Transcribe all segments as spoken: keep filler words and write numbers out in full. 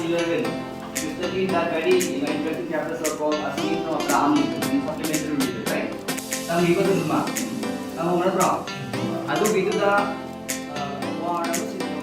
eleven. You study that very, you know, interesting chapters of called A Series of Abraham Lincoln in supplementary reading, right? ꯇꯝꯕꯤꯕ ꯑꯗꯨꯃ ꯇꯝꯍꯧ ꯅꯠꯇ꯭ꯔꯣ? ꯑꯗꯨꯒꯤꯗꯨꯗ, ꯑ, war ꯑꯃ ꯁꯤꯖꯤꯟꯅꯧ꯫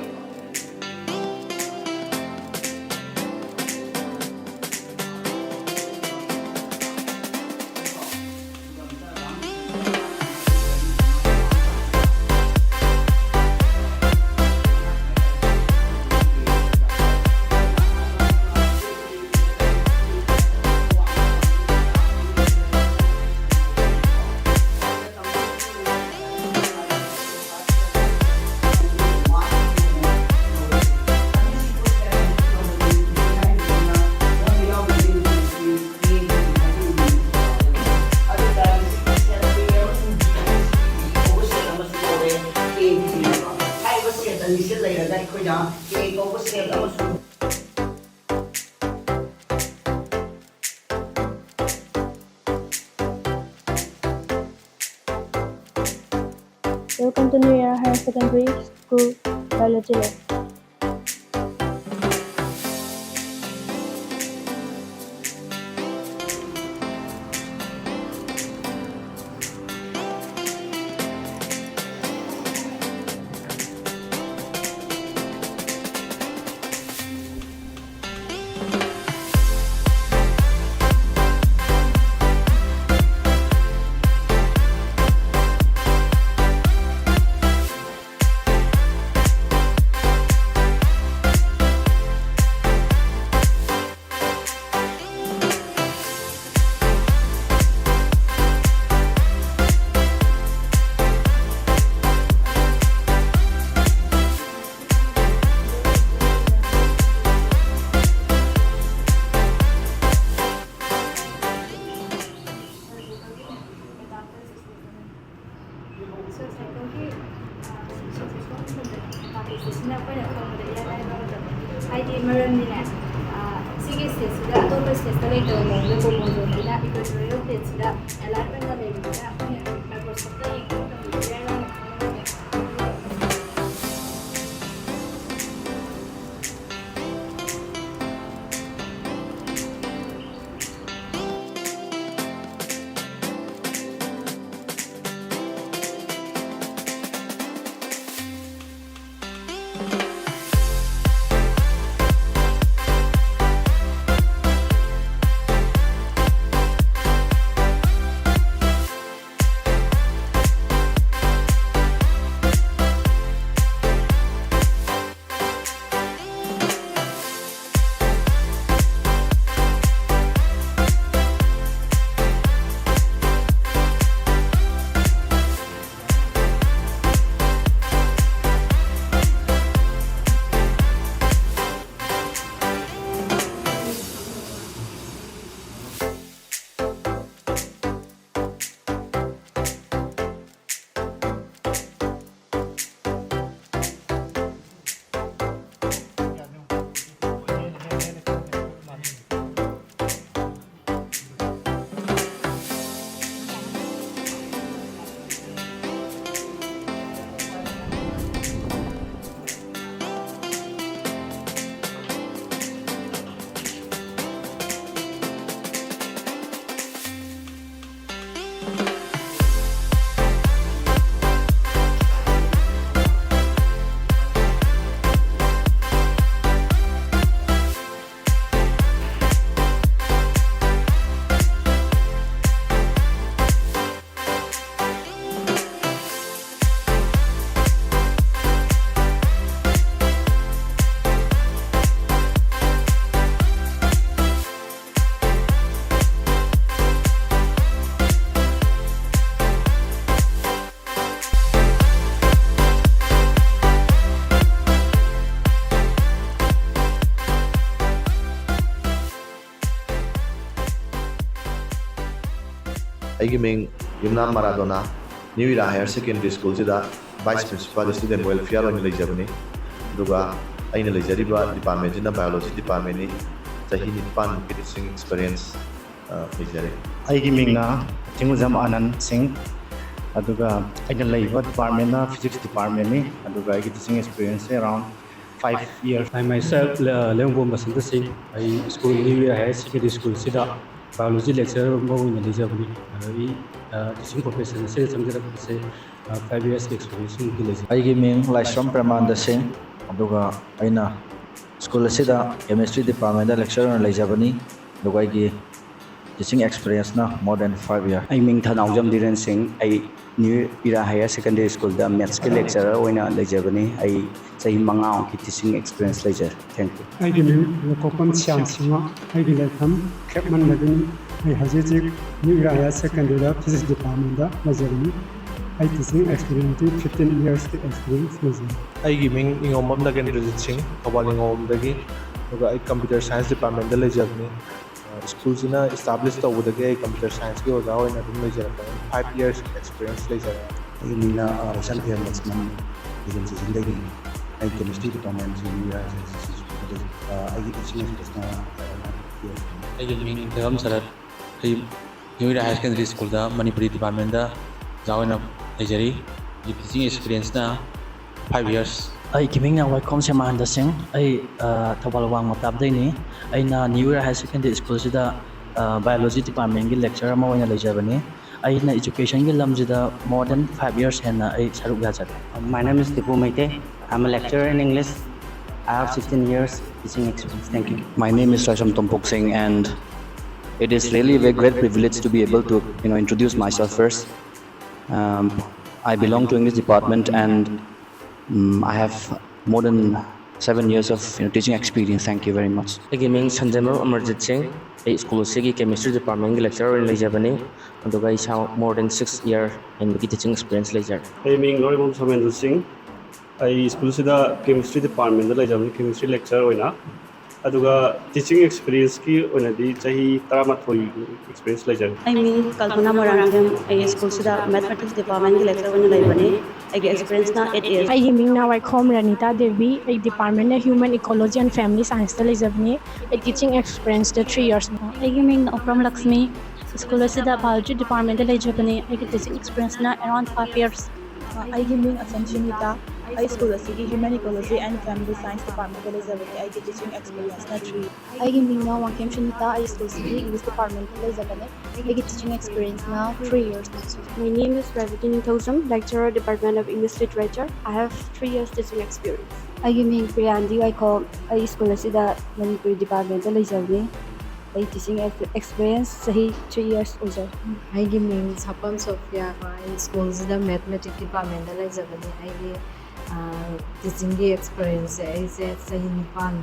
ꯍꯥꯏꯔꯤꯕ ꯁꯦꯠ ꯑꯅꯤꯁꯦ ꯂꯩꯔꯒ ꯑꯩꯈꯣꯏꯅ ꯑꯦ ꯀꯧꯕ ꯁꯦꯠ ꯑꯃꯁꯨ Welcome to New Year Higher Secondary School Biology Lab. ꯍꯥꯏꯗꯤ ꯃꯔꯝꯗꯤꯅꯦ, ꯁꯤꯒꯤ ꯁ꯭ꯇꯦꯠꯁꯤꯗ ꯑꯇꯣꯞꯄ ꯁ꯭ꯇꯦꯠꯇ ꯂꯩꯇꯕ ꯃꯑꯣꯡꯗ ꯀ꯭ꯔꯣꯃꯣꯖꯣꯝꯁꯤꯅ ꯏꯀ꯭ꯋꯦꯇꯣꯔꯤꯌꯦꯜ ꯄ꯭ꯂꯦꯠꯁꯤꯗ ꯑꯦꯂꯥꯏꯟ ꯑꯣꯏꯅ ꯂꯩꯕꯅꯤꯅ ꯑꯩꯈꯣꯏꯅ ꯃꯥꯏꯀ꯭ꯔꯣꯁꯀꯣꯞꯇ ꯌꯦꯡꯕ ꯃꯇꯝꯗ ꯏꯔꯥꯏ ꯂꯥꯏꯅ ꯈꯪꯕ ꯉꯝꯃꯦ꯫ ꯑꯩꯒꯤ ꯃꯤꯡ ꯌꯨꯝꯅꯥꯝ ꯃꯔꯥꯗꯣꯅꯥ, New Era Higher Secondary School ꯁꯤꯗ Vice Principal Student Welfare ꯑꯣꯏꯅ ꯂꯩꯖꯕꯅꯤ꯫ ꯑꯗꯨꯒ ꯑꯩꯅ ꯂꯩꯖꯔꯤꯕ department ꯁꯤꯅ Biology department ꯅꯤ꯫ ꯆꯍꯤ ꯅꯤꯄꯥꯟꯃꯨꯛꯀꯤ teaching experience, ꯑ, ꯂꯩꯖꯔꯦ꯫ ꯑꯩꯒꯤ ꯃꯤꯡꯅ ꯊꯤꯡꯉꯨꯖꯝ ꯑꯥꯅꯟ ꯁꯤꯡ, ꯑꯗꯨꯒ ꯑꯩꯅ ꯂꯩꯕ department ꯅ Physics department ꯅꯤ, ꯑꯗꯨꯒ ꯑꯩꯒꯤ teaching experience say around five years꯫ I myself, ꯂ-, ꯂꯩꯃꯕꯨꯡ ꯕꯁꯟꯇ ꯁꯤꯡ, ꯑꯩ school, New Era Higher Secondary School ꯁꯤꯗ Biology lecturer ꯑꯃ ꯑꯣꯏꯅ ꯂꯩꯖꯕꯅꯤ꯫ ꯑꯗꯒꯤ, ꯑ, teaching profession ꯑꯁꯤꯗ ꯆꯪꯖꯔꯛꯄꯁꯦ, ꯑ, five years ꯀꯤ experience ꯃꯨꯛꯇꯤ ꯂꯩꯖꯩ꯫ ꯑꯩꯒꯤ ꯃꯤꯡ ꯂꯥꯏꯁ꯭ꯔꯝ ꯄ꯭ꯔꯦꯃꯥꯅꯟꯗ ꯁꯤꯡ, ꯑꯗꯨꯒ ꯑꯩꯅ school ꯑꯁꯤꯗ Chemistry department ꯗ lecturer ꯑꯣꯏꯅ ꯂꯩꯖꯕꯅꯤ, ꯑꯗꯨꯒ ꯑꯩꯒꯤ teaching experience ꯅ more than five year꯫ ꯑꯩ ꯃꯤꯡ ꯊꯅꯥꯎꯖꯝ ꯙꯤꯔꯦꯟ ꯁꯤꯡ, ꯑꯩ New Era Higher Secondary School ꯗ Maths ꯀꯤ lecturer ꯑꯣꯏꯅ ꯂꯩꯖꯕꯅꯤ꯫ ꯑꯩ ꯆꯍꯤ ꯃꯉꯥꯃꯨꯛꯀꯤ teaching experience ꯂꯩꯖꯔꯦ꯫ Thank you꯫ ꯑꯩꯒꯤ ꯃꯤꯡ ꯂꯧꯀꯣꯛꯄꯝ ꯁ꯭ꯌꯥꯝ ꯁꯤꯡꯍ, ꯑꯩꯒꯤ ꯂꯩꯐꯝ ꯈꯦꯛꯃꯟꯗꯒꯤꯅꯤ꯫ ꯑꯩ ꯍꯧꯖꯤꯛ ꯍꯧꯖꯤꯛ New Era Higher Secondary ꯗ Physics department ꯗ ꯂꯩꯖꯕꯅꯤ꯫ ꯑꯩ teaching experience T fifteen years ꯀꯤ experience ꯂꯩꯖꯩ꯫ ꯑꯩꯒꯤ ꯃꯤꯡ ꯏꯉꯣꯝꯕꯝ ꯅꯒꯦꯟꯗ꯭ꯔꯖꯤꯠ ꯁꯤꯡ, ꯊꯧꯕꯥꯜ ꯏꯉꯣꯝꯕꯝꯗꯒꯤ, ꯑꯗꯨꯒ ꯑꯩ Computer Science department ꯗ ꯂꯩꯖꯕꯅꯤ꯫ ꯑ, school ꯁꯤꯅ establish ꯇꯧꯕꯗꯒꯤ ꯑꯩ Computer Science ꯀꯤ ꯑꯣꯖꯥ ꯑꯣꯏꯅ ꯑꯗꯨꯝ ꯂꯩꯖꯔꯛꯄꯅꯤ꯫ Five years experience ꯂꯩꯖꯔꯦ꯫ ꯑꯩꯒꯤ ꯃꯤꯡꯅ, ꯑ, ꯔꯣꯁꯟ ꯊꯦꯝ ꯂꯛꯁꯃꯟ, ꯕꯤꯖꯟ ꯁꯤꯖꯟꯗꯒꯤꯅꯤ꯫ ꯑꯩ Chemistry department ꯁꯤ New Era Higher Secondary School ꯗ ꯂꯩꯖꯩ꯫ ꯑ, ꯑꯩꯒꯤ teaching experience ꯅ, ꯑ, five years꯫ ꯑꯩꯒꯤ ꯃꯤꯡ ꯊꯣꯏꯕꯝ ꯁꯔꯠ, ꯑꯩ New Era Higher Secondary School ꯗ Manipuri department ꯗ ꯑꯣꯖꯥ ꯑꯣꯏꯅ ꯂꯩꯖꯔꯤ꯫ ꯑꯩꯒꯤ teaching experience ꯅ five years꯫ ꯑꯩꯒꯤ ꯃꯤꯡꯅ ꯋꯥꯏꯈꯣꯝ ꯁꯦꯃꯥꯅꯟꯗ ꯁꯤꯡ꯫ ꯑꯩ, ꯑ, ꯊꯧꯕꯥꯜ ꯋꯥꯡꯃ ꯇꯥꯕꯗꯩꯅꯤ꯫ ꯑꯩꯅ New Era Higher Secondary School ꯁꯤꯗ, ꯑ, Biology department ꯀꯤ lecturer ꯑꯃ ꯑꯣꯏꯅ ꯂꯩꯖꯕꯅꯤ꯫ ꯑꯩꯅ education ꯒꯤ ꯂꯝꯁꯤꯗ more than five years ꯍꯦꯟꯅ ꯑꯩ ꯁꯔꯨꯛ ꯌꯥꯖꯔꯦ꯫ My name is Tipu Meitei. I'm a lecturer in English. I have sixteen years teaching experience. Thank you. My name is Laishram Tompok Singh, and it is really a great privilege to be able to, you know, introduce myself first. Um, I belong to English department, and, um, I have more than seven years of, you know, teaching experience. Thank you very much. ꯑꯩꯒꯤ ꯃꯤꯡ ꯁꯟꯖꯦꯟꯕꯝ ꯑꯃꯔꯖꯤꯠ ꯁꯤꯡ꯫ ꯑꯩ school ꯑꯁꯤꯒꯤ Chemistry department ꯒꯤ lecturer ꯑꯣꯏꯅ ꯂꯩꯖꯕꯅꯤ꯫ ꯑꯗꯨꯒ ꯑꯩ ꯏꯁꯥ more than six year ꯍꯦꯟꯕꯒꯤ teaching experience ꯂꯩꯖꯔꯦ꯫ ꯑꯩ ꯃꯤꯡ ꯂꯣꯏꯔꯤꯕꯝ ꯁꯣꯃꯦꯟꯗ꯭ꯔ ꯁꯤꯡ꯫ ꯑꯩ school ꯁꯤꯗ Chemistry department ꯗ ꯂꯩꯖꯕꯅꯤ, Chemistry lecturer ꯑꯣꯏꯅ꯫ ꯑꯗꯨꯒ ꯇꯤꯆꯤꯡ ꯑꯦꯛꯁꯄꯤꯔꯤꯌꯦꯟꯁꯀꯤ ꯑꯣꯏꯅꯗꯤ ꯆꯍꯤ ꯇꯔꯥꯃꯥꯊꯣꯏ ꯑꯦꯛꯁꯄꯤꯔꯤꯌꯦꯟꯁ ꯂꯩꯖꯔꯦ꯫ ꯑꯩ ꯃꯤꯡ ꯀꯜꯄꯅꯥ ꯃꯣꯏꯔꯥꯡꯊꯦꯝ꯫ ꯑꯩꯒꯤ ꯁ꯭ꯀꯨꯜꯁꯤꯗ ꯃꯦꯊꯃꯦꯇꯤꯛꯁ ꯗꯤꯄꯥꯔꯠꯃꯦꯟꯒꯤ ꯂꯦꯛꯆꯔ ꯑꯣꯏꯅ ꯂꯩꯕꯅꯤ꯫ ꯑꯩꯒꯤ ꯑꯦꯛꯁꯄꯤꯔꯤꯌꯦꯟꯁꯅ ꯑꯩꯠ ꯏꯌꯔ꯫ ꯑꯩꯒꯤ ꯃꯤꯡꯅ ꯋꯥꯏꯈꯣꯝ ꯔꯅꯤꯇꯥ ꯗꯦꯕꯤ꯫ ꯑꯩ ꯗꯤꯄꯥꯔꯠꯃꯦꯟꯅ Human Ecology and Family Scienceꯇ ꯂꯩꯖꯕꯅꯤ꯫ ꯑꯩ ꯇꯤꯆꯤꯡ ꯑꯦꯛꯁꯄꯤꯔꯤꯌꯦꯟꯁꯇ ꯊ꯭ꯔꯤ ꯏꯌꯔꯁ꯫ ꯑꯩꯒꯤ ꯃꯤꯡꯅ ꯎꯄ꯭ꯔꯝ ꯂꯛꯁꯃꯤ꯫ ꯁ꯭ꯀꯨꯜ ꯑꯁꯤꯗ ꯕꯥꯏꯑꯣꯂꯣꯖꯤ ꯗꯤꯄꯥꯔꯠꯃꯦꯟꯗ ꯂꯩꯖꯕꯅꯤ꯫ ꯑꯩꯒꯤ ꯇꯤꯆꯤꯡ ꯑꯦꯛꯁꯄꯤꯔꯤꯌꯦꯟꯁꯅ ꯑꯦꯔꯥꯎꯟ ꯐꯥꯏꯚ ꯏꯌꯔꯁ꯫ ꯑꯩꯒꯤ ꯃꯤꯡ ꯑꯁꯝ ꯁꯨꯅꯤꯇꯥ꯫ ꯑꯩ ꯁ꯭ꯀꯨꯜ ꯑꯁꯤꯒꯤ Human Ecology and Family Science ꯗꯤꯄꯥꯔꯠꯃꯦꯟꯇ ꯂꯩꯖꯕꯅꯤ꯫ ꯑꯩꯒꯤ ꯇꯤꯆꯤꯡ ꯑꯦꯛꯁꯄꯤꯔꯤꯌꯦꯟꯁꯅ ꯊ꯭ꯔꯤ꯫ ꯑꯩꯒꯤ ꯃꯤꯡꯅ ꯋꯥꯡꯈꯦꯝ ꯁꯨꯅꯤꯇꯥ꯫ ꯑꯩ ꯁ꯭ꯀꯨꯜꯁꯤꯒꯤ ꯏꯪꯂꯤꯁ ꯗꯤꯄꯥꯔꯠꯃꯦꯟꯇ ꯂꯩꯖꯕꯅꯦ꯫ ꯑꯩꯒꯤ ꯇꯤꯆꯤꯡ ꯑꯦꯛꯁꯄꯤꯔꯤꯌꯦꯟꯁꯅ three years. My name is Revati Ningthoujam, lecturer, Department of English Literature. I have three years teaching experience. ꯑꯩꯒꯤ ꯃꯤꯡ ꯄ꯭ꯔꯤꯌꯥꯟꯗꯤ ꯋꯥꯏꯈꯣꯝ꯫ ꯑꯩ ꯁ꯭ꯀꯨꯜ ꯑꯁꯤꯗ ꯃꯅꯤꯄꯨꯔꯤ ꯗꯤꯄꯥꯔꯠꯃꯦꯟꯇ ꯂꯩꯖꯕꯅꯤ꯫ ꯑꯩ ꯇꯤꯆꯤꯡ ꯑꯦꯛꯁꯄꯤꯔꯤꯌꯦꯟꯁ ꯆꯍꯤ ꯊ꯭ꯔꯤ ꯏꯌꯔꯁ ꯑꯣꯏꯖꯔꯦ꯫ ꯑꯩꯒꯤ ꯃꯤꯡ ꯁꯥꯄꯝ ꯁꯣꯐꯤꯌꯥ꯫ ꯑꯩ ꯁ꯭ꯀꯨꯜꯁꯤꯗ ꯃꯦꯊꯃꯦꯇꯤꯛ ꯗꯤꯄꯥꯔꯠꯃꯦꯟꯇ ꯂꯩꯖꯕꯅꯤ꯫ ꯑꯩꯒꯤ ꯇꯤꯆꯤꯡꯒꯤ ꯑꯦꯛꯁꯄꯤꯔꯤꯌꯦꯟꯁꯁꯦ ꯑꯩꯁꯦ ꯆꯍꯤ ꯅꯤꯄꯥꯟ꯫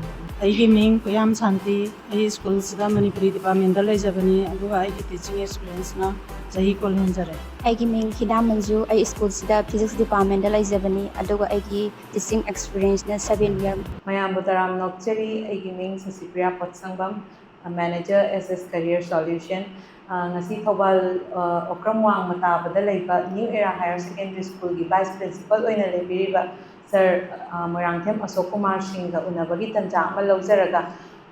ꯑꯩꯒꯤ ꯃꯤꯡ ꯈꯨꯌꯥꯝ ꯁꯥꯟꯇꯤ꯫ ꯑꯩ ꯁ꯭ꯀꯨꯜꯁꯤꯗ ꯃꯅꯤꯄꯨꯔꯤ ꯗꯤꯄꯥꯔꯠꯃꯦꯟꯇ ꯂꯩꯖꯕꯅꯤ, ꯑꯗꯨꯒ ꯑꯩꯒꯤ ꯇꯤꯆꯤꯡ ꯑꯦꯛꯁꯄꯤꯔꯤꯌꯦꯟꯁꯅ ꯆꯍꯤ ꯀꯨꯟ ꯍꯦꯟꯖꯔꯦ꯫ ꯑꯩꯒꯤ ꯃꯤꯡ ꯍꯤꯗꯥ ꯃꯟꯖꯨ꯫ ꯑꯩ ꯁ꯭ꯀꯨꯜꯁꯤꯗ ꯐꯤꯖꯤꯛꯁ ꯗꯤꯄꯥꯔꯠꯃꯦꯟꯇ ꯂꯩꯖꯕꯅꯤ, ꯑꯗꯨꯒ ꯑꯩꯒꯤ ꯇꯤꯆꯤꯡ ꯑꯦꯛꯁꯄꯤꯔꯤꯌꯦꯟꯁꯅ ꯁꯕꯦꯟ ꯏꯌꯔ꯫ ꯃꯌꯥꯝꯕꯨ ꯇꯔꯥꯝꯅ ꯑꯣꯛꯆꯔꯤ꯫ ꯑꯩꯒꯤ ꯃꯤꯡ ꯁꯁꯤꯄ꯭ꯔꯤꯌꯥ ꯄꯣꯠꯁꯪꯕꯝ, manager S S Career Solution꯫ ꯑ, ꯉꯁꯤ ꯊꯧꯕꯥꯜ, ꯑ, ꯑꯣꯀ꯭ꯔꯝ ꯋꯥꯡꯃ ꯇꯥꯕꯗ ꯂꯩꯕ New Era Higher Secondary Schoolꯒꯤ vice principal ꯑꯣꯏꯅ ꯂꯩꯕꯤꯔꯤꯕ sir, ꯑ, ꯃꯣꯏꯔꯥꯡꯊꯦꯝ ꯑꯁꯣꯛ ꯀꯨꯃꯥꯔ ꯁꯤꯡꯒ ꯎꯅꯕꯒꯤ ꯇꯟꯖꯥ ꯑꯃ ꯂꯧꯖꯔꯒ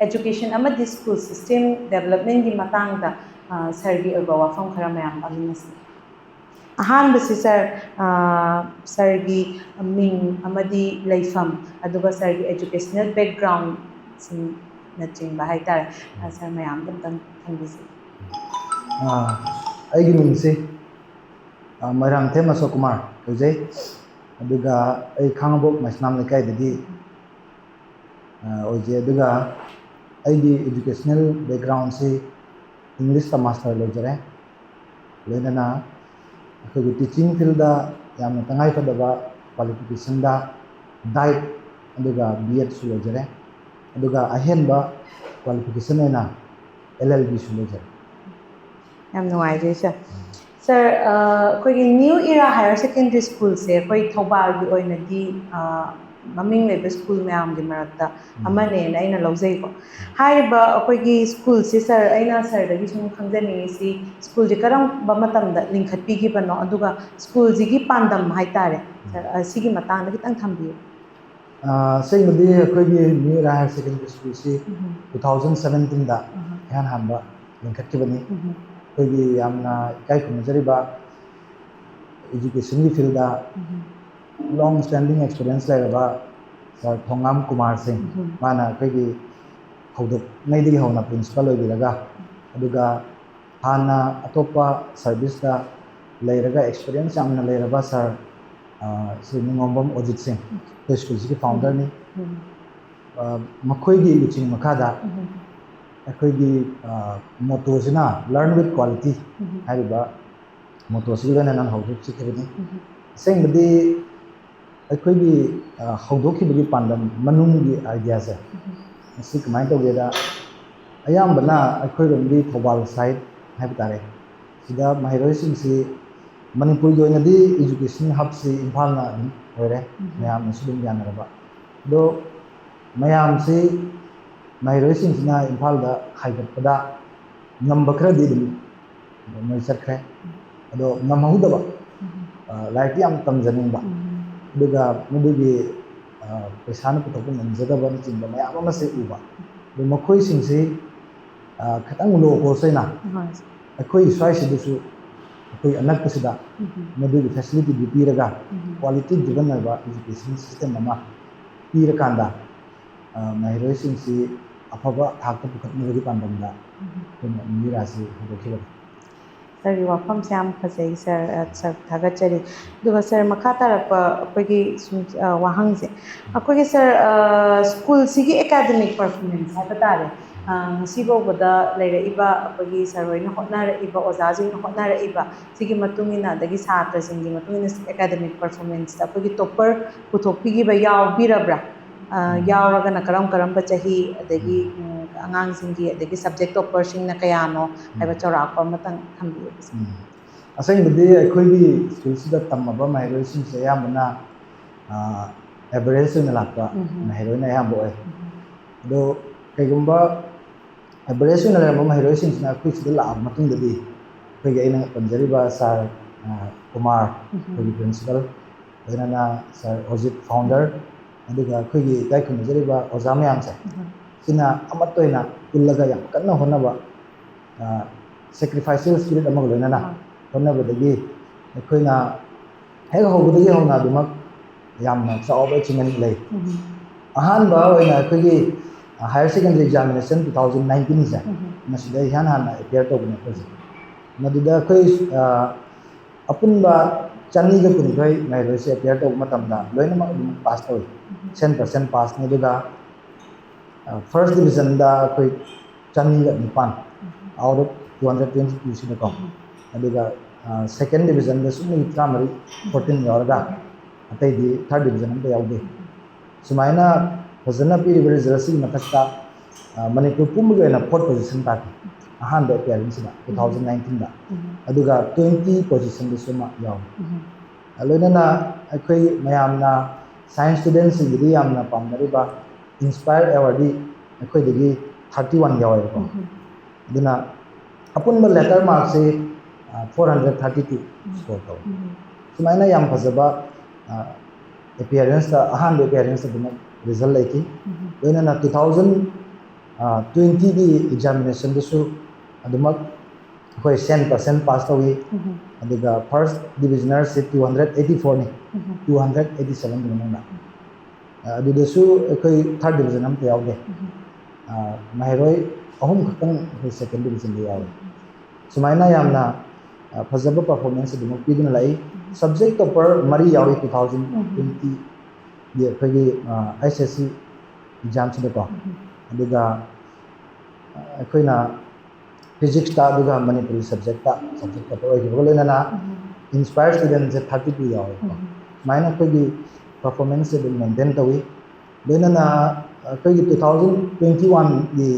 education ꯑꯃꯗꯤ school system developmentꯀꯤ ꯃꯇꯥꯡꯗ, ꯑ, sirꯒꯤ ꯑꯣꯏꯕ ꯋꯥꯐꯝ ꯈꯔ ꯃꯌꯥꯝ ꯇꯥꯃꯤꯟꯅꯁꯤ꯫ ꯑꯍꯥꯟꯕꯁꯤ sir, ꯑ, sirꯒꯤ ꯃꯤꯡ ꯑꯃꯗꯤ ꯂꯩꯐꯝ, ꯑꯗꯨꯒ sirꯒꯤ educational backgroundꯁꯤꯡꯅꯆꯤꯡꯕ ꯍꯥꯏꯇꯥꯔꯦ, ꯑ, sir ꯃꯌꯥꯝꯗ ꯑꯝꯇꯪ ꯊꯝꯕꯤꯖꯩ꯫ ꯑꯥ, ꯑꯩꯒꯤ ꯃꯤꯡꯁꯤ, ꯑꯥ, ꯃꯣꯏꯔꯥꯡꯊꯦꯝ ꯑꯁꯣꯛ ꯀꯨꯃꯥꯔ ꯀꯧꯖꯩ꯫ ꯑꯗꯨꯒ ꯑꯩ ꯈꯥꯡꯉꯕꯣꯛ ꯃꯩꯁꯅꯥꯝ ꯂꯩꯀꯥꯏꯗꯒꯤ, ꯑꯥ, ꯑꯣꯏꯖꯩ꯫ ꯑꯗꯨꯒ ꯑꯩꯒꯤ educational backgroundꯁꯤ Englishꯇ master ꯂꯣꯏꯖꯔꯦ꯫ ꯂꯣꯏꯅꯅ ꯑꯩꯈꯣꯏꯒꯤ teaching fieldꯗ ꯌꯥꯝꯅ ꯇꯉꯥꯏꯐꯗꯕ qualificationꯗ diet ꯑꯗꯨꯒ B.Edꯁꯨ ꯂꯣꯏꯖꯔꯦ꯫ ꯑꯗꯨꯒ ꯑꯍꯦꯟꯕ qualification ꯑꯣꯏꯅ L L Bꯁꯨ ꯂꯣꯏꯖꯔꯦ꯫ ꯌꯥꯝ ꯅꯨꯡꯉꯥꯏꯖꯩ sir꯫ Sir, ꯑ, ꯑꯩꯈꯣꯏꯒꯤ New Era Higher Secondary Schoolꯁꯦ ꯑꯩꯈꯣꯏ ꯊꯧꯕꯥꯜꯒꯤ ꯑꯣꯏꯅꯗꯤ, ꯑ, ꯃꯃꯤꯡ ꯂꯩꯕ ꯁ꯭ꯀꯨꯜ ꯃꯌꯥꯝꯒꯤ ꯃꯔꯛꯇ ꯑꯃꯅꯦꯅ ꯑꯩꯅ ꯂꯧꯖꯩꯀꯣ꯫ ꯍꯥꯏꯔꯤꯕ ꯑꯩꯈꯣꯏꯒꯤ ꯁ꯭ꯀꯨꯜꯁꯤ, ꯁꯥꯔ, ꯑꯩꯅ ꯁꯥꯔꯗꯒꯤ ꯁꯨꯝ ꯈꯪꯖꯅꯤꯡꯉꯤꯁꯤ, ꯁ꯭ꯀꯨꯜꯁꯦ ꯀꯔꯝꯕ ꯃꯇꯝꯗ ꯂꯤꯡꯈꯠꯄꯤꯈꯤꯕꯅꯣ, ꯑꯗꯨꯒ ꯁ꯭ꯀꯨꯜꯁꯤꯒꯤ ꯄꯥꯟꯗꯝ ꯍꯥꯏꯇꯥꯔꯦ, ꯁꯥꯔ, ꯑ, ꯁꯤꯒꯤ ꯃꯇꯥꯡꯗ ꯈꯤꯇꯪ ꯊꯝꯕꯤꯌꯨ꯫ ꯑ, ꯑꯁꯦꯡꯕꯗꯤ ꯑꯩꯈꯣꯏꯒꯤ ꯃꯤꯔ ꯍꯥꯏꯌꯔ ꯁꯦꯀꯦꯟꯗꯔꯤ ꯁ꯭ꯀꯨꯜꯁꯤ ꯎꯝ. two thousand seventeenꯗ ꯎꯝ. ꯏꯍꯥꯟ ꯍꯥꯟꯕ ꯂꯤꯡꯈꯠꯈꯤꯕꯅꯤ꯫ ꯎꯝ. ꯑꯩꯈꯣꯏꯒꯤ ꯌꯥꯝꯅ ꯏꯀꯥꯏ ꯈꯨꯝꯅꯖꯔꯤꯕ educationꯒꯤ fieldꯗ ꯎꯝ. long standing experience ꯂꯩꯔꯕ ꯁꯥꯔ ꯊꯣꯉꯥꯝ ꯀꯨꯃꯥꯔ ꯁꯤꯡ, ꯎꯝ. ꯃꯥꯅ ꯑꯩꯈꯣꯏꯒꯤ ꯍꯧꯗꯣꯛꯉꯩꯗꯒꯤ ꯍꯧꯅ principal ꯑꯣꯏꯕꯤꯔꯒ, ꯑꯗꯨꯒ ꯍꯥꯟꯅ ꯑꯇꯣꯞꯄ serviceꯇ ꯂꯩꯔꯒ experience ꯌꯥꯝꯅ ꯂꯩꯔꯕ ꯁꯥꯔ, ꯑ, ꯁ꯭ꯔꯤ ꯅꯤꯉꯣꯝꯕꯝ ꯑꯣꯖꯤꯠ ꯁꯤꯡ, ꯑꯩꯈꯣꯏ ꯁ꯭ꯀꯨꯜꯁꯤꯒꯤ founderꯅꯤ꯫ ꯎꯝ. ꯑ, ꯃꯈꯣꯏꯒꯤ ꯂꯨꯆꯤꯡ ꯃꯈꯥꯗ ꯎꯝ. ꯑꯩꯈꯣꯏꯒꯤ, ꯑ, mottoꯁꯤꯅ "Learn with quality" ꯎꯝ. ꯍꯥꯏꯔꯤꯕ mottoꯁꯤꯒ ꯂꯣꯏꯅꯅ ꯍꯧꯗꯣꯛꯆꯈꯤꯕꯅꯤ꯫ ꯎꯝ. ꯑꯁꯦꯡꯕꯗꯤ ꯑꯩꯈꯣꯏꯒꯤ, ꯑ, ꯍꯧꯗꯣꯛꯈꯤꯕꯒꯤ ꯄꯥꯟꯗꯝ ꯃꯅꯨꯡꯒꯤ ideaꯁꯦ, ꯎꯝ. ꯃꯁꯤ ꯀꯃꯥꯏꯅ ꯇꯧꯒꯦꯗ, ꯑꯌꯥꯝꯕꯅ ꯑꯩꯈꯣꯏꯔꯣꯝꯒꯤ ꯊꯧꯕꯥꯜ side ꯍꯥꯏꯕ ꯇꯥꯔꯦ, ꯁꯤꯗ ꯃꯍꯩꯔꯣꯏꯁꯤꯡꯁꯤ, ꯃꯅꯤꯄꯨꯔꯒꯤ ꯑꯣꯏꯅꯗꯤ education hubꯁꯤ ꯏꯝꯐꯥꯜꯅ ꯑꯗꯨꯝ ꯑꯣꯏꯔꯦ, ꯎꯝ. ꯃꯌꯥꯝꯅꯁꯨ ꯑꯗꯨꯝ ꯌꯥꯅꯔꯕ꯫ ꯑꯗꯣ ꯃꯌꯥꯝꯁꯤ, ꯃꯍꯩꯔꯣꯏꯁꯤꯡꯁꯤꯅ ꯏꯝꯐꯥꯜꯗ ꯍꯥꯏꯒꯠꯄꯗ ꯉꯝꯕ ꯈꯔꯗꯤ ꯑꯗꯨꯝ ꯃꯣꯏ ꯆꯠꯈ꯭ꯔꯦ꯫ ꯑꯗꯣ ꯉꯝꯍꯧꯗꯕ, ꯎꯝ. ꯑ, ꯂꯥꯏꯔꯤꯛꯇꯤ ꯌꯥꯝ ꯇꯝꯖꯅꯤꯡꯕ, ꯎꯝ. ꯑꯗꯨꯒ ꯃꯗꯨꯒꯤ, ꯑ, ꯄꯩꯁꯥꯅ ꯄꯨꯊꯣꯛꯄ ꯉꯝꯖꯗꯕꯅꯆꯤꯡꯕ ꯃꯌꯥꯝ ꯑꯃꯁꯦ ꯎꯕ꯫ ꯑꯗꯣ ꯃꯈꯣꯏꯁꯤꯡꯁꯤ, ꯑ, ꯈꯤꯇꯪ low cost ꯑꯣꯏꯅ ꯍꯣꯏ. ꯑꯩꯈꯣꯏ ꯁ꯭ꯋꯥꯏꯁꯤꯗꯁꯨ, ꯑꯩꯈꯣꯏ ꯑꯅꯛꯄꯁꯤꯗ ꯎꯝ. ꯃꯗꯨꯒꯤ facilityꯗꯨ ꯄꯤꯔꯒ ꯎꯝ. quality driven ꯑꯣꯏꯕ education system ꯑꯃ ꯄꯤꯔꯀꯥꯟꯗ, ꯑ, ꯃꯍꯩꯔꯣꯏꯁꯤꯡꯁꯤ ꯑꯐꯕ ꯊꯥꯛꯇ ꯄꯨꯈꯠꯅꯕꯒꯤ ꯄꯥꯟꯗꯝꯗ ꯎꯝ. ꯑꯩꯈꯣꯏꯅ ꯃꯤꯔꯥꯁꯤ ꯍꯧꯗꯣꯛꯈꯤꯕꯅꯤ꯫ ꯁꯥꯔꯒꯤ ꯋꯥꯐꯝꯁꯦ ꯌꯥꯝ ꯐꯖꯩ, ꯁꯥꯔ, ꯑ, ꯁꯥꯔ ꯊꯥꯒꯠꯆꯔꯤ꯫ ꯑꯗꯨꯒ ꯁꯥꯔ, ꯃꯈꯥ ꯇꯥꯔꯛꯄ ꯑꯩꯈꯣꯏꯒꯤ ꯁꯨꯝ, ꯑ, ꯋꯥꯍꯪꯁꯦ, ꯑꯩꯈꯣꯏꯒꯤ ꯁꯥꯔ, ꯑ, ꯁ꯭ꯀꯨꯜꯁꯤꯒꯤ academic performance ꯍꯥꯏꯕ ꯇꯥꯔꯦ, ꯑ, ꯉꯁꯤ ꯐꯥꯎꯕꯗ ꯂꯩꯔꯛꯏꯕ ꯑꯩꯈꯣꯏꯒꯤ ꯁꯥꯔ ꯍꯣꯏꯅ ꯍꯣꯠꯅꯔꯛꯏꯕ, ꯑꯣꯖꯥꯁꯤꯡꯅ ꯍꯣꯠꯅꯔꯛꯏꯕ, ꯁꯤꯒꯤ ꯃꯇꯨꯡ ꯏꯟꯅ, ꯑꯗꯒꯤ ꯁꯥꯇ꯭ꯔꯁꯤꯡꯒꯤ ꯃꯇꯨꯡ ꯏꯟꯅ academic performanceꯇ ꯑꯩꯈꯣꯏꯒꯤ topper ꯄꯨꯊꯣꯛꯄꯤꯈꯤꯕ ꯌꯥꯎꯕꯤꯔꯕ꯭ꯔꯥ? ꯑ, ꯎꯝ. ꯌꯥꯎꯔꯒꯅ ꯀꯔꯝ ꯀꯔꯝꯕ ꯆꯍꯤ, ꯑꯗꯒꯤ, ꯎꯝ. ꯎꯝ, ꯑꯉꯥꯡꯁꯤꯡꯒꯤ, ꯑꯗꯒꯤ subject topperꯁꯤꯡꯅ ꯀꯌꯥꯅꯣ ꯍꯥꯏꯕ ꯎꯝ. ꯆꯥꯎꯔꯥꯛꯄ ꯑꯃꯇꯪ ꯊꯝꯕꯤꯌꯨ꯫ ꯎꯝ. ꯑꯁꯦꯡꯕꯗꯤ ꯑꯩꯈꯣꯏꯒꯤ ꯁ꯭ꯀꯨꯜꯁꯤꯗ ꯇꯝꯃꯕ ꯃꯍꯩꯔꯣꯏꯁꯤꯡꯁꯦ ꯑꯌꯥꯝꯕꯅ, ꯑ, ꯑꯦꯚꯔꯦꯖ ꯑꯣꯏꯅ ꯂꯥꯛꯄ ꯃꯍꯩꯔꯣꯏꯅ ꯑꯌꯥꯝꯕ ꯑꯣꯏ꯫ ꯑꯗꯣ ꯀꯩꯒꯨꯝꯕ ꯑꯦꯚꯔꯦꯖ ꯑꯣꯏꯅ ꯂꯩꯔꯝꯕ ꯃꯍꯩꯔꯣꯏꯁꯤꯡꯁꯤꯅ ꯑꯩꯈꯣꯏ ꯁꯤꯗ ꯂꯥꯛꯑꯕ ꯃꯇꯨꯡꯗꯗꯤ ꯑꯩꯈꯣꯏꯒꯤ ꯑꯩꯅ ꯄꯟꯖꯔꯤꯕ ꯁꯥꯔ ꯀꯨꯃꯥꯔ, ꯑꯩꯈꯣꯏꯒꯤ ꯄ꯭ꯔꯤꯟꯁꯤꯄꯜ, ꯂꯣꯏꯅꯅ ꯁꯥꯔ ꯑꯣꯖꯤꯠ, ꯐꯥꯎꯟꯗꯔ, ꯑꯗꯨꯒ ꯑꯩꯈꯣꯏꯒꯤ ꯏꯀꯥꯏ ꯈꯨꯝꯅꯖꯔꯤꯕ ꯑꯣꯖꯥ ꯃꯌꯥꯝꯁꯦ, ꯁꯤꯅ ꯑꯃꯠꯇ ꯑꯣꯏꯅ ꯄꯨꯜꯂꯒ ꯌꯥꯝ ꯀꯟꯅ ꯍꯣꯠꯅꯕ, ꯁꯦꯀ꯭ꯔꯤꯐꯥꯏꯁꯦꯜ ꯁ꯭ꯄꯤꯔꯤꯠ ꯑꯃꯒ ꯂꯣꯏꯅꯅ ꯍꯣꯠꯅꯕꯗꯒꯤ ꯑꯩꯈꯣꯏꯅ ꯍꯦꯛ ꯍꯧꯕꯗꯒꯤ ꯍꯧꯅ ꯑꯗꯨꯃꯛ ꯌꯥꯝꯅ ꯆꯥꯎꯕ ꯑꯦꯆꯤꯞꯃꯦꯟ ꯂꯩ꯫ ꯑꯍꯥꯟꯕ ꯑꯣꯏꯅ ꯑꯩꯈꯣꯏꯒꯤ higher secondary examination two thousand ꯅꯥꯏꯟꯇꯤꯟꯁꯦ, ꯃꯁꯤꯗ ꯏꯍꯥꯟ ꯍꯥꯟꯅ ꯑꯦꯄꯤꯌꯔ ꯇꯧꯕꯅꯦ ꯑꯩꯈꯣꯏꯁꯦ꯫ ꯃꯗꯨꯗ ꯑꯩꯈꯣꯏ ꯑꯄꯨꯟꯕ ꯆꯅꯤꯒ ꯀꯨꯟꯅꯤꯊꯣꯏ ꯃꯍꯩꯔꯣꯏꯁꯦ ꯑꯦꯄꯤꯌꯔ ꯇꯧꯕ ꯃꯇꯝꯗ ꯂꯣꯏꯅꯃꯛ ꯑꯗꯨꯝ ꯄꯥꯁ ꯇꯧꯏ꯫ ꯁꯦꯟ ꯄꯥꯁꯅꯤ꯫ ꯑꯗꯨꯒ ꯐꯥꯔꯁ ꯗꯤꯕꯤꯖꯟꯗ ꯑꯩꯈꯣꯏ ꯆꯅꯤꯒ ꯅꯤꯄꯥꯟ, out of two hundred twenty ꯇꯨꯁꯤꯗꯀꯣ꯫ ꯑꯗꯨꯒ ꯁꯦꯀꯦꯟ ꯗꯤꯕꯤꯖꯟꯗꯁꯨ ꯃꯤ ꯇꯔꯥꯃꯔꯤ, ꯐꯣꯔꯇꯤꯟ ꯌꯥꯎꯔꯒ, ꯑꯇꯩꯗꯤ ꯊꯥꯔꯠ ꯗꯤꯕꯤꯖꯟ ꯑꯝꯇ ꯌꯥꯎꯗꯦ꯫ ꯁꯨꯃꯥꯏꯅ ꯐꯖꯅ ꯄꯤꯔꯤꯕ ꯔꯤꯖꯜꯁꯤꯒꯤ ꯃꯊꯛꯇ ꯃꯅꯤꯄꯨꯔ ꯄꯨꯝꯕꯒꯤ ꯑꯣꯏꯅ ꯐꯣꯔꯠ ꯄꯣꯖꯤꯁꯟ ꯇꯥꯈꯤ ꯑꯍꯥꯟꯕ ꯑꯦꯄꯤꯌꯔꯦꯟꯁꯁꯤꯗ ꯇꯨ ꯊꯥꯎꯖꯟ ꯅꯥꯏꯟꯇꯤꯟꯗ꯫ ꯑꯗꯨꯒ ꯇ꯭ꯋꯦꯟꯇꯤ ꯄꯣꯖꯤꯁꯟꯗꯁꯨ ꯑꯃ ꯌꯥꯎꯏ꯫ ꯂꯣꯏꯅꯅ ꯑꯩꯈꯣꯏ ꯃꯌꯥꯝꯅ ꯁꯥꯏꯟꯁ ꯁ꯭ꯇꯨꯗꯦꯟꯠꯁꯤꯡꯒꯤꯗꯤ ꯌꯥꯝꯅ ꯄꯥꯝꯅꯔꯤꯕ ꯏꯟꯁꯄꯥꯌꯔ ꯑꯦꯋꯥꯔꯗꯤ ꯑꯩꯈꯣꯏꯗꯒꯤ ꯊꯥꯔꯇꯤ ꯋꯥꯟ ꯌꯥꯎꯋꯦꯕꯀꯣ꯫ ꯑꯗꯨꯅ ꯑꯄꯨꯟꯕ ꯂꯦꯇꯔ ꯃꯥꯔꯛꯁꯤ four hundred thirty two score ꯇꯧꯏ꯫ ꯁꯨꯃꯥꯏꯅ ꯌꯥꯝ ꯐꯖꯕ ꯑꯦꯄꯤꯌꯔꯦꯟꯁꯇ, ꯑꯍꯥꯟꯕ ꯑꯦꯄꯤꯌꯔꯦꯟꯁꯇ ꯑꯗꯨꯃꯛ ꯔꯤꯖꯜ ꯂꯩꯈꯤ꯫ ꯂꯣꯏꯅꯅ ꯇꯨ ꯊꯥꯎꯖꯟ ꯇ꯭ꯋꯦꯟꯇꯤꯒꯤ ꯑꯦꯛꯖꯥꯃꯤꯅꯦꯁꯟꯗꯁꯨ ꯑꯗꯨꯃꯛ ꯑꯩꯈꯣꯏ ꯁꯦꯟ ꯄꯥꯁꯅꯤ ꯄꯥꯁ ꯇꯧꯏ꯫ ꯑꯗꯨꯒ ꯐꯥꯔꯁ ꯗꯤꯕꯤꯖꯅꯔꯁꯤ ꯇꯨ ꯍꯟꯗ꯭ꯔꯦꯠ ꯑꯩꯠꯇꯤ ꯐꯣꯔꯅꯤ꯫ ꯇꯨ ꯍꯟꯗ꯭ꯔꯦꯠ ꯑꯩꯠꯇꯤ ꯁꯕꯦꯟꯒꯤ ꯃꯅꯨꯡꯗ꯫ ꯑꯗꯨꯗꯁꯨ ꯑꯩꯈꯣꯏ ꯊꯥꯔꯠ ꯗꯤꯕꯤꯖꯟ ꯑꯝꯇ ꯌꯥꯎꯗꯦ꯫ ꯃꯍꯩꯔꯣꯏ ꯑꯍꯨꯝ ꯈꯛꯇꯪ ꯑꯩꯈꯣꯏ ꯁꯦꯀꯦꯟ ꯗꯤꯕꯤꯖꯟꯗ ꯌꯥꯎꯏ꯫ ꯁꯨꯃꯥꯏꯅ ꯌꯥꯝꯅ ꯐꯖꯕ ꯄꯔꯐꯣꯔꯃꯦꯟꯁ ꯑꯗꯨꯃꯛ ꯄꯤꯗꯨꯅ ꯂꯥꯛꯏ꯫ ꯁꯕꯖꯦꯛ ꯇꯣꯄꯔ ꯃꯔꯤ ꯌꯥꯎꯏ ꯇꯨ ꯊꯥꯎꯖꯟ ꯇ꯭ꯋꯦꯟꯇꯤꯒꯤ ꯑꯩꯈꯣꯏꯒꯤ ꯑꯩꯁ ꯑꯦꯁ ꯁꯤ ꯑꯦꯛꯖꯥꯝꯁꯤꯗꯀꯣ꯫ ꯑꯗꯨꯒ ꯑꯩꯈꯣꯏꯅ ꯐꯤꯖꯤꯛꯁꯇ ꯑꯗꯨꯒ ꯃꯅꯤꯄꯨꯔꯤ ꯁꯕꯖꯦꯛꯇ ꯁꯕꯖꯦꯛ ꯇꯣꯄꯔ ꯑꯣꯏꯈꯤꯕꯒ ꯂꯣꯏꯅꯅ ꯏꯟꯁꯄꯥꯌꯔ ꯁ꯭ꯇꯨꯗꯦꯟꯁꯦ ꯊꯥꯔꯇꯤ ꯇꯨ ꯌꯥꯎꯋꯦꯕꯀꯣ꯫ ꯁꯨꯃꯥꯏꯅ ꯑꯩꯈꯣꯏꯒꯤ ꯄꯔꯐꯣꯔꯃꯦꯟꯁꯁꯦ ꯑꯗꯨꯝ ꯃꯦꯟꯇꯦꯟ ꯇꯧꯏ꯫ ꯂꯣꯏꯅꯅ ꯑꯩꯈꯣꯏꯒꯤ ꯇꯨ ꯊꯥꯎꯖꯟ ꯇ꯭ꯋꯦꯟꯇꯤ ꯋꯥꯟꯒꯤ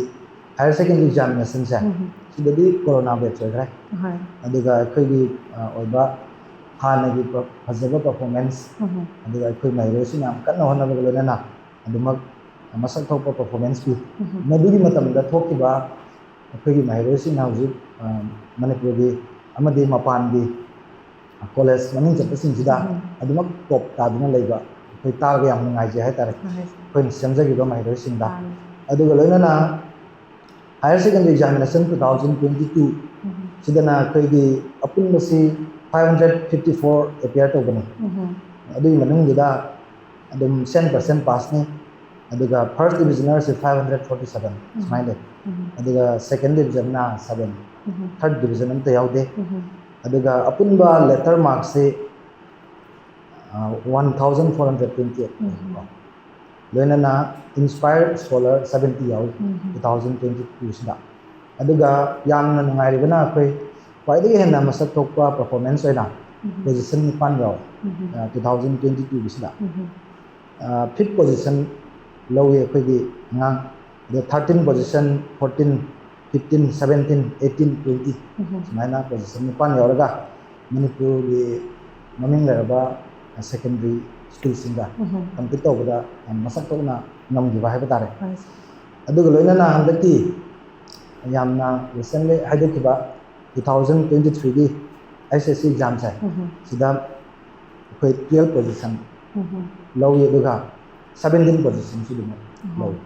ꯍꯥꯌꯔ ꯁꯦꯀꯦꯟꯗꯔꯤ ꯑꯦꯛꯖꯥꯃꯤꯅꯦꯁꯟꯁꯦ, ꯁꯤꯗꯗꯤ ꯀꯣꯔꯣꯅꯥ ꯕꯦꯠꯆ ꯑꯣꯏꯈ꯭ꯔꯦ꯫ ꯑꯗꯨꯒ ꯑꯩꯈꯣꯏꯒꯤ ꯑꯣꯏꯕ ꯍꯥꯟꯅꯒꯤ ꯐꯖꯕ performance, ꯑꯗꯨꯒ ꯑꯩꯈꯣꯏ ꯃꯍꯩꯔꯣꯏꯁꯤꯡꯅ ꯌꯥꯝ ꯀꯟꯅ ꯍꯣꯠꯅꯕꯒ ꯂꯣꯏꯅꯅ ꯑꯗꯨꯃꯛ ꯃꯁꯛ ꯊꯣꯛꯄ performance ꯄꯤ꯫ ꯃꯗꯨꯒꯤ ꯃꯇꯝꯗ ꯊꯣꯛꯈꯤꯕ ꯑꯩꯈꯣꯏꯒꯤ ꯃꯍꯩꯔꯣꯏꯁꯤꯡꯅ ꯍꯧꯖꯤꯛ ꯃꯅꯤꯄꯨꯔꯒꯤ ꯑꯃꯗꯤ ꯃꯄꯥꯟꯒꯤ ꯀꯣꯂꯦꯖ ꯃꯃꯤꯡ ꯆꯠꯄꯁꯤꯡꯁꯤꯗ ꯑꯗꯨꯃꯛ top ꯇꯥꯗꯨꯅ ꯂꯩꯕ ꯑꯩꯈꯣꯏ ꯇꯥꯔꯒ ꯌꯥꯝ ꯅꯨꯡꯉꯥꯏꯖꯩ ꯍꯥꯏꯇꯥꯔꯦ, ꯑꯩꯈꯣꯏꯅ ꯁꯦꯝꯖꯈꯤꯕ ꯃꯍꯩꯔꯣꯏꯁꯤꯡꯗ꯫ ꯑꯗꯨꯒ ꯂꯣꯏꯅꯅ higher secondary examination two thousand twenty two ꯁꯤꯗꯅ ꯑꯩꯈꯣꯏꯒꯤ ꯑꯄꯨꯟꯕꯁꯤ five hundred fifty four appear ꯇꯧꯕꯅꯤ꯫ ꯑꯗꯨꯒꯤ ꯃꯅꯨꯡꯗꯨꯗ ꯑꯗꯨꯝ cent percent passꯅꯤ꯫ ꯑꯗꯨꯒ first divisionerꯁꯦ five hundred forty seven ꯁꯨꯃꯥꯏꯅ ꯂꯩ꯫ ꯑꯗꯨꯒ second divisionꯅ seven, third division ꯑꯝꯇ ꯌꯥꯎꯗꯦ꯫ ꯑꯗꯨꯒ ꯑꯄꯨꯟꯕ letter markꯁꯤ one thousand four hundred twenty eight꯫ ꯂꯣꯏꯅꯅ inspired scholar seventy ꯌꯥꯎꯏ two thousand twenty twoꯁꯤꯗ꯫ ꯑꯗꯨꯒ ꯌꯥꯝꯅ ꯅꯨꯡꯉꯥꯏꯔꯤꯕꯅ ꯑꯩꯈꯣꯏ ꯈ꯭ꯋꯥꯏꯗꯒꯤ ꯍꯦꯟꯅ ꯃꯁꯛ ꯊꯣꯛꯄ performance ꯑꯣꯏꯅ position ꯅꯤꯄꯥꯟ ꯌꯥꯎꯏ two thousand twenty twoꯒꯤꯁꯤꯗ꯫ Fifth position ꯂꯧꯏ ꯑꯩꯈꯣꯏꯒꯤ ꯑꯉꯥꯡ꯫ ꯑꯗ thirteen position, fourteen, fifteen, seventeen, eighteen, twenty ꯁꯨꯃꯥꯏꯅ position ꯅꯤꯄꯥꯟ ꯌꯥꯎꯔꯒ ꯃꯅꯤꯄꯨꯔꯒꯤ ꯃꯃꯤꯡ ꯂꯩꯔꯕ secondary schoolꯁꯤꯡꯒ compete ꯇꯧꯕꯗ ꯌꯥꯝ ꯃꯁꯛ ꯊꯣꯛꯅ ꯉꯝꯈꯤꯕ ꯍꯥꯏꯕ ꯇꯥꯔꯦ꯫ ꯑꯗꯨꯒ ꯂꯣꯏꯅꯅ ꯍꯟꯗꯛꯀꯤ ꯌꯥꯝꯅ recently ꯍꯥꯏꯗꯣꯛꯈꯤꯕ two thousand twenty threeꯒꯤ HSC examꯁꯦ ꯁꯤꯗ ꯑꯩꯈꯣꯏ twelve position ꯂꯧꯏ, ꯑꯗꯨꯒ seventeen positionꯁꯨ ꯑꯗꯨꯝ ꯂꯧꯏ꯫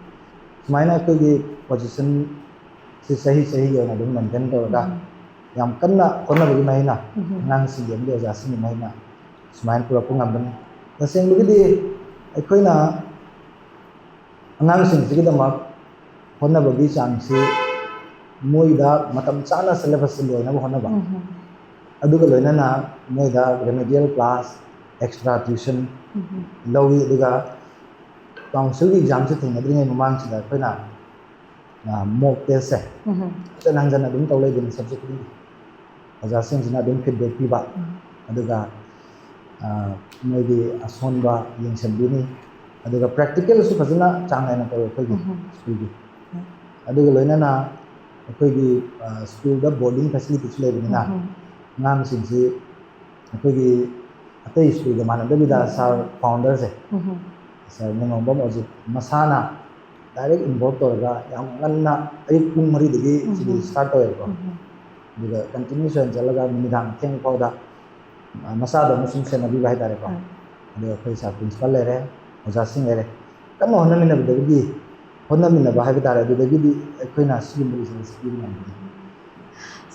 ꯁꯨꯃꯥꯏꯅ ꯑꯩꯈꯣꯏꯒꯤ positionꯁꯤ ꯆꯍꯤ ꯆꯍꯤꯒꯤ ꯑꯣꯏꯅ ꯑꯗꯨꯝ maintain ꯇꯧꯔꯒ ꯌꯥꯝ ꯀꯟꯅ ꯍꯣꯠꯅꯕꯒꯤ ꯃꯍꯩꯅ, ꯑꯉꯥꯡꯁꯤꯡꯒꯤ ꯑꯃꯗꯤ ꯑꯣꯖꯥꯁꯤꯡꯒꯤ ꯃꯍꯩꯅ ꯁꯨꯃꯥꯏꯅ ꯄꯨꯔꯛꯄ ꯉꯝꯕꯅꯤ꯫ ꯇꯁꯦꯡꯕꯒꯤꯗꯤ ꯑꯩꯈꯣꯏꯅ ꯑꯉꯥꯡꯁꯤꯡꯁꯤꯒꯤꯗꯃꯛ ꯍꯣꯠꯅꯕꯒꯤ ꯆꯥꯡꯁꯤ ꯃꯣꯏꯗ ꯃꯇꯝ ꯆꯥꯅ syllabusꯁꯤ ꯂꯣꯏꯅꯕ ꯍꯣꯠꯅꯕ, ꯑꯗꯨꯒ ꯂꯣꯏꯅꯅ ꯃꯣꯏꯗ remedial class, extra tuition ꯂꯧꯏ꯫ ꯑꯗꯨꯒ councilꯒꯤ examꯁꯦ ꯊꯦꯡꯅꯗ꯭ꯔꯤꯉꯩ ꯃꯃꯥꯡꯁꯤꯗ ꯑꯩꯈꯣꯏꯅ mock testꯁꯦ ꯍꯟꯖꯟ ꯍꯟꯖꯟ ꯑꯗꯨꯝ ꯇꯧ ꯂꯩꯗꯣꯏꯅꯤ subject ꯈꯨꯗꯤꯡꯒꯤ꯫ ꯑꯣꯖꯥꯁꯤꯡꯁꯤꯅ ꯑꯗꯨꯝ feedback ꯄꯤꯕ, ꯑꯗꯨꯒ ꯃꯣꯏꯒꯤ ꯑꯁꯣꯟꯕ ꯌꯦꯡꯁꯤꯟꯕꯤꯅꯤ꯫ ꯑꯗꯨꯒ practicalꯁꯨ ꯐꯖꯅ ꯆꯥꯡ ꯅꯥꯏꯅ ꯇꯧꯋꯦ ꯑꯩꯈꯣꯏꯒꯤ schoolꯒꯤ꯫ ꯑꯗꯨꯒ ꯂꯣꯏꯅꯅ ꯑꯩꯈꯣꯏꯒꯤ schoolꯗ boarding facilityꯁꯨ ꯂꯩꯕꯅꯤꯅ ꯑꯉꯥꯡꯁꯤꯡꯁꯤ ꯑꯩꯈꯣꯏꯒꯤ ꯑꯇꯩ ꯁ꯭ꯀꯨꯜꯒ ꯃꯥꯟꯅꯗꯕꯤꯗ ꯁꯥꯔ ꯐꯥꯎꯟꯗꯔꯁꯦ, ꯁꯥꯔ ꯅꯤꯡꯉꯣꯝꯕꯝ ꯑꯣꯖꯤꯠ ꯃꯁꯥꯅ ꯗꯥꯏꯔꯦꯛ ꯏꯟꯚꯣꯜꯕ ꯇꯧꯔꯒ ꯌꯥꯝ ꯉꯟꯅ ꯑꯌꯨꯛ ꯄꯨꯡ ꯃꯔꯤꯗꯒꯤ ꯁꯤꯗꯤ ꯁ꯭ꯇꯥꯔꯠ ꯇꯧꯋꯦꯕꯀꯣ꯫ ꯑꯗꯨꯒ ꯀꯟꯇꯤꯅ꯭ꯌꯨꯁ ꯑꯣꯏꯅ ꯆꯠꯂꯒ ꯅꯨꯃꯤꯗꯥꯡ ꯑꯊꯦꯡꯕ ꯐꯥꯎꯗ, ꯑ, ꯃꯆꯥꯗꯧꯅ ꯁꯨꯝ ꯁꯦꯟꯅꯕꯤꯕ ꯍꯥꯏꯇꯥꯔꯦꯀꯣ꯫ ꯑꯗꯨꯒ ꯑꯩꯈꯣꯏ ꯁꯥꯔ ꯄ꯭ꯔꯤꯟꯁꯤꯄꯥꯜ ꯂꯩꯔꯦ, ꯑꯣꯖꯥꯁꯤꯡ ꯂꯩꯔꯦ, ꯀꯟꯅ ꯍꯣꯠꯅꯃꯤꯟꯅꯕꯗꯒꯤꯗꯤ, ꯍꯣꯠꯅꯃꯤꯟꯅꯕ ꯍꯥꯏꯕ ꯇꯥꯔꯦ, ꯑꯗꯨꯗꯒꯤꯗꯤ ꯑꯩꯈꯣꯏꯅ ꯁꯤꯒꯨꯝꯕ ꯔꯤꯖꯜꯁꯦ ꯄꯤꯕ ꯉꯝꯕꯅꯤ꯫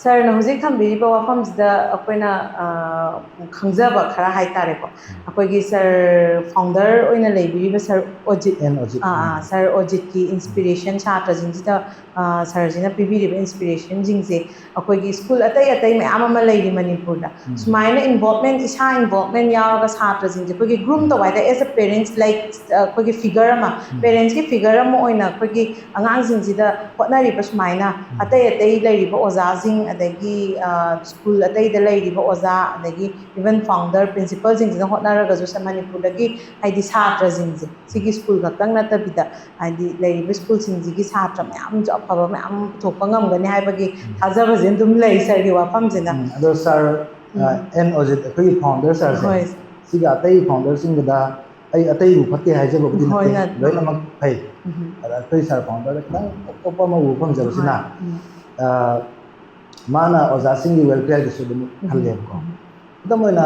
ꯁꯥꯔꯅ ꯍꯧꯖꯤꯛ ꯊꯝꯕꯤꯔꯤꯕ ꯋꯥꯐꯝꯁꯤꯗ ꯑꯩꯈꯣꯏꯅ, ꯑ, ꯈꯪꯖꯕ ꯈꯔ ꯍꯥꯏꯇꯥꯔꯦꯀꯣ꯫ ꯑꯩꯈꯣꯏꯒꯤ ꯁꯥꯔ ꯐꯥꯎꯟꯗꯔ ꯑꯣꯏꯅ ꯂꯩꯕꯤꯔꯤꯕ ꯁꯥꯔ ꯑꯣꯖꯤꯠ, ꯑꯦꯟ ꯑꯣꯖꯤꯠ꯫ ꯑ, ꯑ, ꯁꯥꯔ ꯑꯣꯖꯤꯠꯀꯤ ꯏꯟꯁꯄꯤꯔꯦꯁꯟ ꯁꯥꯇ꯭ꯔꯁꯤꯡꯁꯤꯗ, ꯑ, ꯁꯥꯔꯁꯤꯅ ꯄꯤꯕꯤꯔꯤꯕ ꯏꯟꯁꯄꯤꯔꯦꯁꯟꯁꯤꯡꯁꯦ ꯑꯩꯈꯣꯏꯒꯤ ꯁ꯭ꯀꯨꯜ ꯑꯇꯩ ꯑꯇꯩ ꯃꯌꯥꯝ ꯑꯃ ꯂꯩꯔꯤ ꯃꯅꯤꯄꯨꯔꯗ꯫ ꯁꯨꯃꯥꯏꯅ ꯏꯟꯚꯣꯜꯕꯃꯦꯟ, ꯏꯁꯥ ꯏꯟꯚꯣꯜꯕꯃꯦꯟ ꯌꯥꯎꯔꯒ ꯁꯥꯇ꯭ꯔꯁꯤꯡꯁꯦ ꯑꯩꯈꯣꯏꯒꯤ ꯒ꯭ꯔꯨꯝ ꯇꯧꯕ ꯍꯥꯏꯇꯥꯔꯦ, as a parents, like, ꯑꯩꯈꯣꯏꯒꯤ ꯐꯤꯒꯔ ꯑꯃ, ꯄꯦꯔꯦꯟꯁꯀꯤ ꯐꯤꯒꯔ ꯑꯃ ꯑꯣꯏꯅ ꯑꯩꯈꯣꯏꯒꯤ ꯑꯉꯥꯡꯁꯤꯡꯁꯤꯗ ꯍꯣꯠꯅꯔꯤꯕ ꯁꯨꯃꯥꯏꯅ ꯑꯇꯩ ꯑꯇꯩ ꯂꯩꯔꯤꯕ ꯑꯣꯖꯥꯁꯤꯡ, ꯑꯗꯒꯤ, ꯑ, ꯁ꯭ꯀꯨꯜ ꯑꯇꯩꯗ ꯂꯩꯔꯤꯕ ꯑꯣꯖꯥ, ꯑꯗꯒꯤ even founder, principalꯁꯤꯡꯁꯤꯅ ꯍꯣꯠꯅꯔꯒꯁꯨ ꯁ-, ꯃꯅꯤꯄꯨꯔꯗꯒꯤ ꯍꯥꯏꯗꯤ ꯁꯥꯇ꯭ꯔꯁꯤꯡꯁꯦ ꯁꯤꯒꯤ ꯁ꯭ꯀꯨꯜ ꯈꯛꯇꯪ ꯅꯠꯇꯕꯤꯗ ꯍꯥꯏꯗꯤ ꯂꯩꯔꯤꯕ ꯁ꯭ꯀꯨꯜꯁꯤꯡꯁꯤꯒꯤ ꯁꯥꯇ꯭ꯔ ꯃꯌꯥꯝꯁꯨ ꯑꯐꯕ ꯃꯌꯥꯝ ꯄꯨꯊꯣꯛꯄ ꯉꯝꯒꯅꯤ ꯍꯥꯏꯕꯒꯤ ꯊꯥꯖꯕꯁꯦ ꯑꯗꯨꯝ ꯂꯩ ꯁꯥꯔꯒꯤ ꯋꯥꯐꯝꯁꯤꯅ꯫ ꯎꯝ, ꯑꯗꯣ ꯁꯥꯔ, ꯑ, ꯑꯦꯟ ꯑꯣꯖꯤꯠ, ꯑꯩꯈꯣꯏꯒꯤ ꯐꯥꯎꯟꯗꯔ ꯁꯥꯔꯁꯦ, ꯍꯣꯏ꯫ ꯁꯤꯒ ꯑꯇꯩ ꯐꯥꯎꯟꯗꯔꯁꯤꯡꯒꯗ ꯑꯩ ꯑꯇꯩꯕꯨ ꯐꯠꯇꯦ ꯍꯥꯏꯖꯕꯕꯨꯗꯤ ꯍꯣꯏ, ꯅꯠꯇꯦ, ꯅꯠꯇꯦ꯫ ꯂꯣꯏꯅꯃꯛ ꯐꯩ꯫ ꯑꯗ ꯑꯩꯈꯣꯏ ꯁꯥꯔ ꯐꯥꯎꯟꯗꯔꯗ ꯈꯤꯇꯪ ꯇꯣꯞ ꯇꯣꯞꯄ ꯑꯃ ꯎꯕ ꯐꯪꯖꯕꯁꯤꯅ, ꯍꯣꯏ, ꯎꯝ꯫ ꯑ, ꯃꯥꯅ ꯑꯣꯖꯥꯁꯤꯡꯒꯤ ꯋꯦꯜꯐꯤꯌꯔꯒꯤꯁꯨ ꯑꯗꯨꯝ ꯎꯝ, ꯈꯜꯂꯦꯕꯀꯣ꯫ ꯎꯝ꯫ ꯈꯨꯗꯝ ꯑꯣꯏꯅ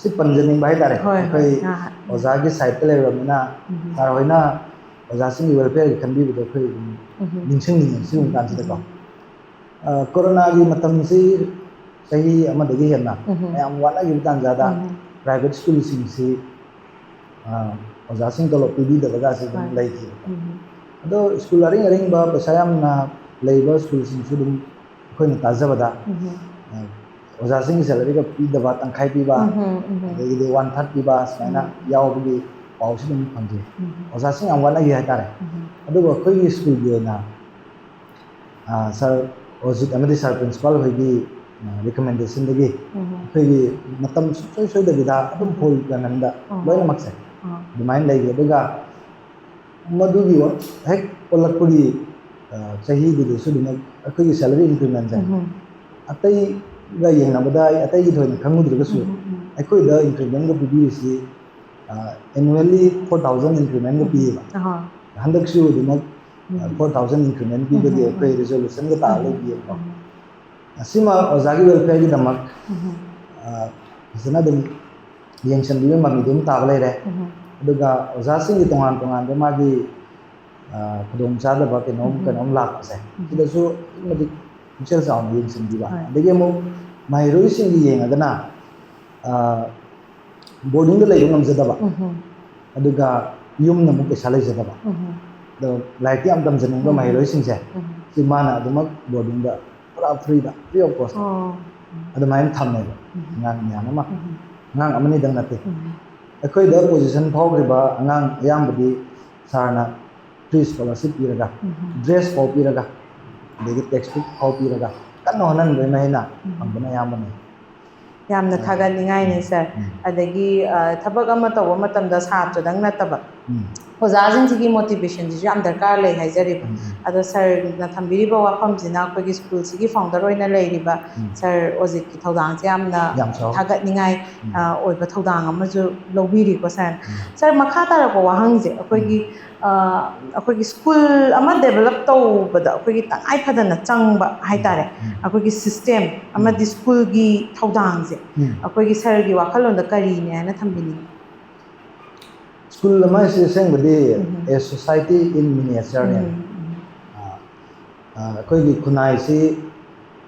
ꯁꯤ ꯄꯟꯖꯅꯤꯡꯕ ꯍꯥꯏꯇꯥꯔꯦ, ꯍꯣꯏ, ꯍꯣꯏ, ꯑꯩꯈꯣꯏ ꯑꯥ, ꯎꯝ꯫ ꯑꯣꯖꯥꯒꯤ ꯁꯥꯏꯠꯇ ꯂꯩꯔꯕꯅꯤꯅ, ꯎꯝ꯫ ꯁꯥꯔ ꯍꯣꯏꯅ ꯑꯣꯖꯥꯁꯤꯡꯒꯤ ꯋꯦꯜꯐꯤꯌꯔꯒꯤ ꯈꯟꯕꯤꯕꯗꯣ ꯑꯩꯈꯣꯏ ꯑꯗꯨꯝ ꯎꯝ꯫ ꯅꯤꯡꯁꯤꯡꯅꯤꯡꯉꯦ ꯁꯤꯒꯨꯝꯕ ꯎꯝ, ꯀꯥꯟꯁꯤꯗꯀꯣ꯫ ꯎꯝ꯫ ꯑ, ꯀꯣꯔꯣꯅꯥꯒꯤ ꯃꯇꯝꯁꯤ ꯆꯍꯤ ꯑꯃꯗꯒꯤ ꯍꯦꯟꯅ ꯎꯝ꯫ ꯃꯌꯥꯝ ꯋꯥꯅꯈꯤꯕ ꯇꯥꯟꯖꯥꯗ ꯎꯝ꯫ ꯄ꯭ꯔꯥꯏꯚꯦꯠ ꯁ꯭ꯀꯨꯜꯁꯤꯡꯁꯤ, ꯑ, ꯑꯣꯖꯥꯁꯤꯡ ꯇꯣꯂꯣꯞ ꯄꯤꯕꯤꯗꯕꯒꯁꯤ ꯑꯗꯨꯝ ꯍꯣꯏ꯫ ꯂꯩꯈꯤꯕꯀꯣ꯫ ꯎꯝ꯫ ꯑꯗꯣ ꯁ꯭ꯀꯨꯜ ꯑꯔꯤꯡ ꯑꯔꯤꯡꯕ ꯄꯩꯁꯥ ꯌꯥꯝꯅ ꯂꯩꯕ ꯁ꯭ꯀꯨꯜꯁꯤꯡꯁꯨ ꯑꯗꯨꯝ ꯑꯩꯈꯣꯏꯅ ꯇꯥꯖꯕꯗ, ꯎꯝ꯫ ꯑ, ꯑꯣꯖꯥꯁꯤꯡꯒꯤ ꯁꯦꯂꯔꯤꯒ ꯄꯤꯗꯕ, ꯇꯪꯈꯥꯏ ꯄꯤꯕ, ꯎꯝ, ꯎꯝ꯫ ꯑꯗꯒꯤꯗꯤ ꯋꯥꯟ ꯊꯥꯔꯠ ꯄꯤꯕ, ꯁꯨꯃꯥꯏꯅ ꯎꯝ꯫ ꯌꯥꯎꯕꯒꯤ ꯄꯥꯎꯁꯨ ꯑꯗꯨꯝ ꯐꯪꯖꯩ꯫ ꯎꯝ꯫ ꯑꯣꯖꯥꯁꯤꯡ ꯌꯥꯝ ꯋꯥꯅꯈꯤ ꯍꯥꯏꯇꯥꯔꯦ꯫ ꯎꯝ꯫ ꯑꯗꯨꯕꯨ ꯑꯩꯈꯣꯏꯒꯤ ꯁ꯭ꯀꯨꯜꯒꯤ ꯑꯣꯏꯅ, ꯑ, ꯁꯥꯔ ꯑꯣꯖꯤꯠ ꯑꯃꯗꯤ ꯁꯥꯔ ꯄ꯭ꯔꯤꯟꯁꯤꯄꯥꯜ ꯍꯣꯏꯒꯤ, ꯑ, ꯔꯤꯀꯃꯦꯟꯗꯦꯁꯟꯗꯒꯤ ꯎꯝ꯫ ꯑꯩꯈꯣꯏꯒꯤ ꯃꯇꯝ ꯁꯨꯡꯁꯣꯏ ꯁꯣꯏꯗꯕꯤꯗ ꯑꯗꯨꯝ ꯐꯨꯜ ꯄꯦꯃꯦꯟꯗ ꯎꯝ꯫ ꯂꯣꯏꯅꯃꯛꯁꯦ ꯎꯝ꯫ ꯑꯗꯨꯃꯥꯏꯅ ꯂꯩꯈꯤ꯫ ꯑꯗꯨꯒ ꯃꯗꯨꯒꯤ ꯍꯦꯛ ꯑꯣꯜꯂꯛꯄꯒꯤ, ꯑ, ꯆꯍꯤꯗꯨꯗꯁꯨ ꯑꯗꯨꯝ ꯑꯩꯈꯣꯏꯒꯤ ꯁꯦꯂꯔꯤ ꯏꯟꯀ꯭ꯔꯤꯃꯦꯟꯁꯦ ꯎꯝ꯫ ꯑꯇꯩꯒ ꯌꯦꯡꯅꯕꯗ ꯑꯩ ꯑꯇꯩꯒꯤ ꯊꯣꯏꯅ ꯈꯪꯉꯨꯗ꯭ꯔꯒꯁꯨ, ꯎꯝ, ꯎꯝ꯫ ꯑꯩꯈꯣꯏꯗ increment ꯒ ꯄꯤꯕꯤꯔꯤꯁꯤ, ꯑ, annually four thousand increment ꯒ ꯄꯤꯌꯦꯕ꯫ ꯑꯍꯣꯏ꯫ ꯍꯟꯗꯛꯁꯨ ꯑꯗꯨꯃꯛ, ꯑ, ꯎꯝ꯫ Four thousand increment ꯄꯤꯕꯒꯤ ꯎꯝ, ꯎꯝ, ꯑꯩꯈꯣꯏ ꯎꯝ꯫ Resolution ꯒ ꯇꯥꯔ ꯎꯝ, ꯎꯝ, ꯂꯩꯕꯤꯌꯦꯕꯀꯣ꯫ ꯎꯝ꯫ ꯑꯁꯤꯃ ꯑꯣꯖꯥꯒꯤ welfare ꯒꯤꯗꯃꯛ, ꯎꯝ꯫ ꯑ, ꯐꯖꯅ ꯑꯗꯨꯝ ꯌꯦꯡꯁꯤꯟꯕꯤꯕ ꯃꯃꯤꯗꯤ ꯑꯗꯨꯝ ꯇꯥꯕ ꯂꯩꯔꯦ꯫ ꯎꯝ꯫ ꯑꯗꯨꯒ ꯑꯣꯖꯥꯁꯤꯡꯒꯤ ꯇꯣꯉꯥꯟ ꯇꯣꯉꯥꯟꯕ ꯃꯥꯒꯤ, ꯑ, ꯈꯨꯗꯣꯡꯆꯥꯗꯕ ꯀꯩꯅꯣꯝ, ꯎꯝ꯫ ꯀꯩꯅꯣꯝ ꯂꯥꯛꯄꯁꯦ, ꯎꯝ꯫ ꯁꯤꯗꯁꯨ ꯑꯗꯨꯛꯀꯤ ꯃꯇꯤꯛ ꯄꯨꯛꯆꯦꯜ ꯆꯥꯎꯅ ꯌꯦꯡꯁꯤꯟꯕꯤꯕ꯫ ꯍꯣꯏ꯫ ꯑꯗꯒꯤ ꯑꯃꯨꯛ ꯃꯍꯩꯔꯣꯏꯁꯤꯡꯒꯤ ꯌꯦꯡꯉꯒꯅ, ꯑ, boarding ꯗ ꯂꯩꯕ ꯉꯝꯖꯗꯕ, ꯎꯝ꯫ ꯑꯗꯨꯒ ꯌꯨꯝꯅ ꯑꯃꯨꯛ ꯄꯩꯁꯥ ꯂꯩꯖꯗꯕ, ꯎꯝ꯫ ꯑꯗꯣ ꯂꯥꯏꯔꯤꯛꯇꯤ ꯌꯥꯝ ꯇꯝꯖꯅꯤꯡꯕ ꯎꯝ꯫ ꯃꯍꯩꯔꯣꯏꯁꯤꯡꯁꯦ, ꯎꯝ꯫ ꯁꯤ ꯃꯥꯅ ꯑꯗꯨꯃꯛ boarding ꯗ ꯄꯨꯔꯥ free the, free of cost ꯇ ꯑꯣ꯫ ꯑꯗꯨꯃꯥꯏꯅ ꯊꯝꯃꯦꯕ ꯎꯝ꯫ ꯑꯉꯥꯡ ꯃꯌꯥꯝ ꯑꯃ꯫ ꯎꯝ꯫ ꯑꯉꯥꯡ ꯑꯃꯅꯤꯗꯪ ꯅꯠꯇꯦ꯫ ꯎꯝ꯫ ꯑꯩꯈꯣꯏꯗ position ꯐꯥꯎꯈ꯭ꯔꯤꯕ ꯑꯉꯥꯡ ꯑꯌꯥꯝꯕꯗꯤ ꯁꯥꯔꯅ free scholarship ꯄꯤꯔꯒ, ꯎꯝ꯫ Dress ꯐꯥꯎ ꯄꯤꯔꯒ, ꯑꯗꯒꯤ textbook ꯐꯥꯎ ꯄꯤꯔꯒ ꯀꯟꯅ ꯍꯣꯠꯅꯍꯟꯕꯒꯤ ꯃꯍꯩꯅ ꯎꯝ꯫ ꯐꯪꯕꯅ ꯑꯌꯥꯝꯕꯅꯤ꯫ ꯌꯥꯝꯅ ꯑ, ꯊꯥꯒꯠꯅꯤꯡꯉꯥꯏꯅꯦ, ꯎꯝ꯫ Sir꯫ ꯎꯝ꯫ ꯑꯗꯒꯤ, ꯑ, ꯊꯕꯛ ꯑꯃ ꯇꯧꯕ ꯃꯇꯝꯗ ꯁꯥꯇ꯭ꯔꯗꯪ ꯅꯠꯇꯕ, ꯎꯝ꯫ ꯑꯣꯖꯥꯁꯤꯡꯁꯤꯒꯤ motivation ꯁꯤꯁꯨ ꯌꯥꯝ ꯗꯔꯀꯥꯔ ꯂꯩ ꯍꯥꯏꯖꯔꯤꯕ꯫ ꯎꯝ, ꯎꯝ꯫ ꯑꯗꯣ sir ꯅ ꯊꯝꯕꯤꯔꯤꯕ ꯋꯥꯐꯝꯁꯤꯅ ꯑꯩꯈꯣꯏꯒꯤ school ꯁꯤꯒꯤ founder ꯑꯣꯏꯅ ꯂꯩꯔꯤꯕ ꯎꯝ꯫ Sir ꯑꯣꯖꯤꯠꯀꯤ ꯊꯧꯗꯥꯡꯁꯦ ꯌꯥꯝꯅ ꯌꯥꯝ ꯆꯥꯎ-, ꯊꯥꯒꯠꯅꯤꯡꯉꯥꯏ, ꯎꯝ꯫ ꯑ, ꯑꯣꯏꯕ ꯊꯧꯗꯥꯡ ꯑꯃꯁꯨ ꯂꯧꯕꯤꯔꯤꯀꯣ, sir꯫ ꯎꯝ꯫ Sir, ꯃꯈꯥ ꯇꯥꯔꯛꯄ ꯋꯥꯍꯪꯁꯦ ꯑꯩꯈꯣꯏꯒꯤ, ꯎꯝ꯫ ꯑ, ꯑꯩꯈꯣꯏꯒꯤ school ꯑꯃ develop ꯇꯧꯕꯗ ꯑꯩꯈꯣꯏꯒꯤ ꯇꯉꯥꯏ ꯐꯗꯅ ꯆꯪꯕ ꯍꯥꯏꯇꯥꯔꯦ, ꯎꯝ, ꯎꯝ꯫ ꯑꯩꯈꯣꯏꯒꯤ system ꯎꯝ꯫ ꯑꯃꯗꯤ school ꯒꯤ ꯊꯧꯗꯥꯡꯁꯦ ꯎꯝ꯫ ꯑꯩꯈꯣꯏꯒꯤ sir ꯒꯤ ꯋꯥꯈꯜꯂꯣꯟꯗ ꯀꯔꯤꯅꯦ ꯍꯥꯏꯅ ꯊꯝꯕꯤꯅꯤꯡꯉꯤ? School ꯑꯃ ꯍꯥꯏꯁꯦ ꯑꯁꯦꯡꯕꯗꯤ ꯎꯝ꯫ A society in miniature ꯅꯦ꯫ ꯎꯝ, ꯎꯝ꯫ ꯑ, ꯑ, ꯑꯩꯈꯣꯏꯒꯤ ꯈꯨꯟꯅꯥꯏꯁꯤ,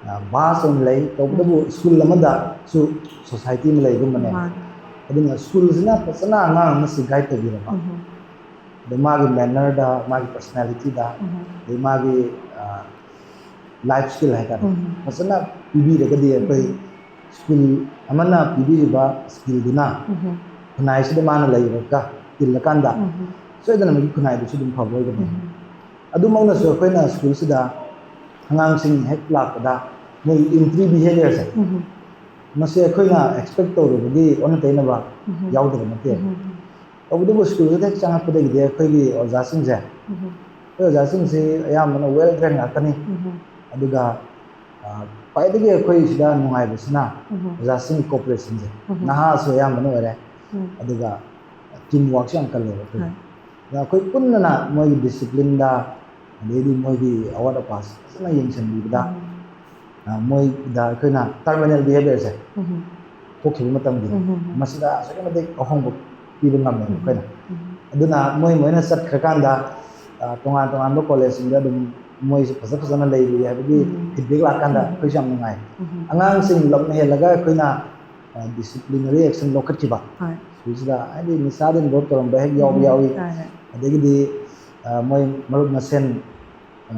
ꯑ, vast ꯑꯣꯏꯅ ꯂꯩ, ꯇꯧꯕꯇꯕꯨ ꯎꯝ꯫ School ꯑꯃꯗꯁꯨ society ꯑꯃ ꯂꯩꯒꯨꯝꯕꯅꯦ꯫ ꯃꯥꯅꯤ꯫ ꯑꯗꯨꯅ school ꯁꯤꯅ ꯐꯖꯅ ꯑꯉꯥꯡ ꯑꯃꯁꯤ guide ꯇꯧꯕꯤꯔꯕ, ꯎꯝ꯫ ꯑꯗꯩ ꯃꯥꯒꯤ manner ꯗ, ꯃꯥꯒꯤ personality ꯗ, ꯎꯝ꯫ ꯑꯗꯩ ꯃꯥꯒꯤ, ꯑ, life skill ꯍꯥꯏꯇꯥꯔꯦ, ꯎꯝ꯫ ꯐꯖꯅ ꯄꯤꯕꯤꯔꯒꯗꯤ ꯑꯩꯈꯣꯏ ꯎꯝ꯫ School ꯑꯃꯅ ꯄꯤꯕꯤꯔꯤꯕ skill ꯗꯨꯅ ꯎꯝ꯫ ꯈꯨꯟꯅꯥꯏꯁꯤꯗ ꯃꯥꯅ ꯂꯩꯔꯒ ꯇꯤꯜꯂꯀꯥꯟꯗ ꯎꯝ꯫ ꯁꯣꯏꯗꯅꯃꯛꯀꯤ ꯈꯨꯟꯅꯥꯏꯗꯨꯁꯨ ꯑꯗꯨꯝ ꯐꯕ ꯑꯣꯏꯒꯅꯤ꯫ ꯎꯝ꯫ ꯑꯗꯨꯃꯛꯅꯁꯨ ꯑꯩꯈꯣꯏꯅ school ꯁꯤꯗ ꯑꯉꯥꯡꯁꯤꯡ ꯍꯦꯛ ꯂꯥꯛꯄꯗ ꯃꯣꯏꯒꯤ entry behaviour ꯁꯦ, ꯎꯝ꯫ ꯃꯁꯤ ꯑꯩꯈꯣꯏꯅ expect ꯇꯧꯔꯨꯕꯒꯤ ꯑꯣꯟꯅ ꯇꯩꯅꯕ ꯎꯝ꯫ ꯌꯥꯎꯗꯕ ꯅꯠꯇꯦ꯫ ꯎꯝ꯫ ꯇꯧꯕꯇꯕꯨ school ꯁꯤꯗ ꯍꯦꯛ ꯆꯪꯉꯛꯄꯗꯒꯤꯗꯤ ꯑꯩꯈꯣꯏꯒꯤ ꯑꯣꯖꯥꯁꯤꯡꯁꯦ, ꯎꯝ꯫ ꯑꯩꯈꯣꯏ ꯑꯣꯖꯥꯁꯤꯡꯁꯤ ꯑꯌꯥꯝꯕꯅ well trained ꯉꯥꯛꯇꯅꯤ꯫ ꯎꯝ꯫ ꯑꯗꯨꯒ, ꯑ, ꯈ꯭ꯋꯥꯏꯗꯒꯤ ꯑꯩꯈꯣꯏ ꯁꯤꯗ ꯅꯨꯡꯉꯥꯏꯕꯁꯤꯅ ꯎꯝ꯫ ꯑꯣꯖꯥꯁꯤꯡꯒꯤ cooperation ꯁꯦ꯫ ꯎꯝ꯫ ꯅꯍꯥꯁꯨ ꯑꯌꯥꯝꯕꯅ ꯑꯣꯏꯔꯦ꯫ ꯎꯝ꯫ ꯑꯗꯨꯒ team work ꯁꯨ ꯌꯥꯝ ꯀꯜꯂꯦꯕ ꯑꯩꯈꯣꯏ꯫ ꯍꯣꯏ꯫ ꯑꯗ ꯑꯩꯈꯣꯏ ꯄꯨꯟꯅꯅ ꯃꯣꯏꯒꯤ discipline ꯗ, ꯑꯗꯩꯗꯤ ꯃꯣꯏꯒꯤ ꯑꯋꯥꯠ ꯑꯄꯥꯁꯦ ꯐꯖꯅ ꯌꯦꯡꯁꯤꯟꯕꯤꯕꯗ, ꯎꯝ꯫ ꯑ, ꯃꯣꯏꯗ ꯑꯩꯈꯣꯏꯅ terminal behaviour ꯁꯦ ꯎꯝ꯫ ꯊꯣꯛꯈꯤꯕ ꯃꯇꯝꯒꯤ ꯎꯝ꯫ ꯃꯁꯤꯗ ꯑꯁꯨꯛꯀꯤ ꯃꯇꯤꯛ ꯑꯍꯣꯡꯕ ꯄꯤꯕ ꯉꯝꯃꯦꯕ ꯎꯝ꯫ ꯑꯩꯈꯣꯏꯅ꯫ ꯎꯝ꯫ ꯑꯗꯨꯅ ꯃꯣꯏ ꯃꯣꯏꯅ ꯆꯠꯈ꯭ꯔꯀꯥꯟꯗ, ꯑ, ꯇꯣꯉꯥꯟ ꯇꯣꯉꯥꯟꯕ college ꯁꯤꯡꯗ ꯑꯗꯨꯝ ꯃꯣꯏꯁꯦ ꯐꯖ ꯐꯖꯅ ꯂꯩꯔꯤ ꯍꯥꯏꯕꯒꯤ ꯎꯝ꯫ feedback ꯂꯥꯛꯀꯥꯟꯗ ꯎꯝ꯫ ꯑꯩꯈꯣꯏꯁꯨ ꯌꯥꯝ ꯅꯨꯡꯉꯥꯏ꯫ ꯎꯝ꯫ ꯑꯉꯥꯡꯁꯤꯡ ꯂꯝ ꯍꯦꯜꯂꯒ ꯑꯩꯈꯣꯏꯅ, ꯑ, disciplinary action ꯂꯧꯈꯠꯈꯤꯕ꯫ ꯍꯣꯏ꯫ ꯁꯤꯗ ꯍꯥꯏꯗꯤ ꯅꯤꯁꯥꯗ involve ꯇꯧꯔꯝꯕ ꯍꯦꯛ ꯌꯥꯎꯕ ꯎꯝ꯫ ꯌꯥꯎꯏ꯫ ꯍꯣꯏ, ꯍꯣꯏ꯫ ꯑꯗꯒꯤꯗꯤ, ꯑ, ꯃꯣꯏ ꯃꯔꯨꯞ ꯃꯁꯦꯟ, ꯑ,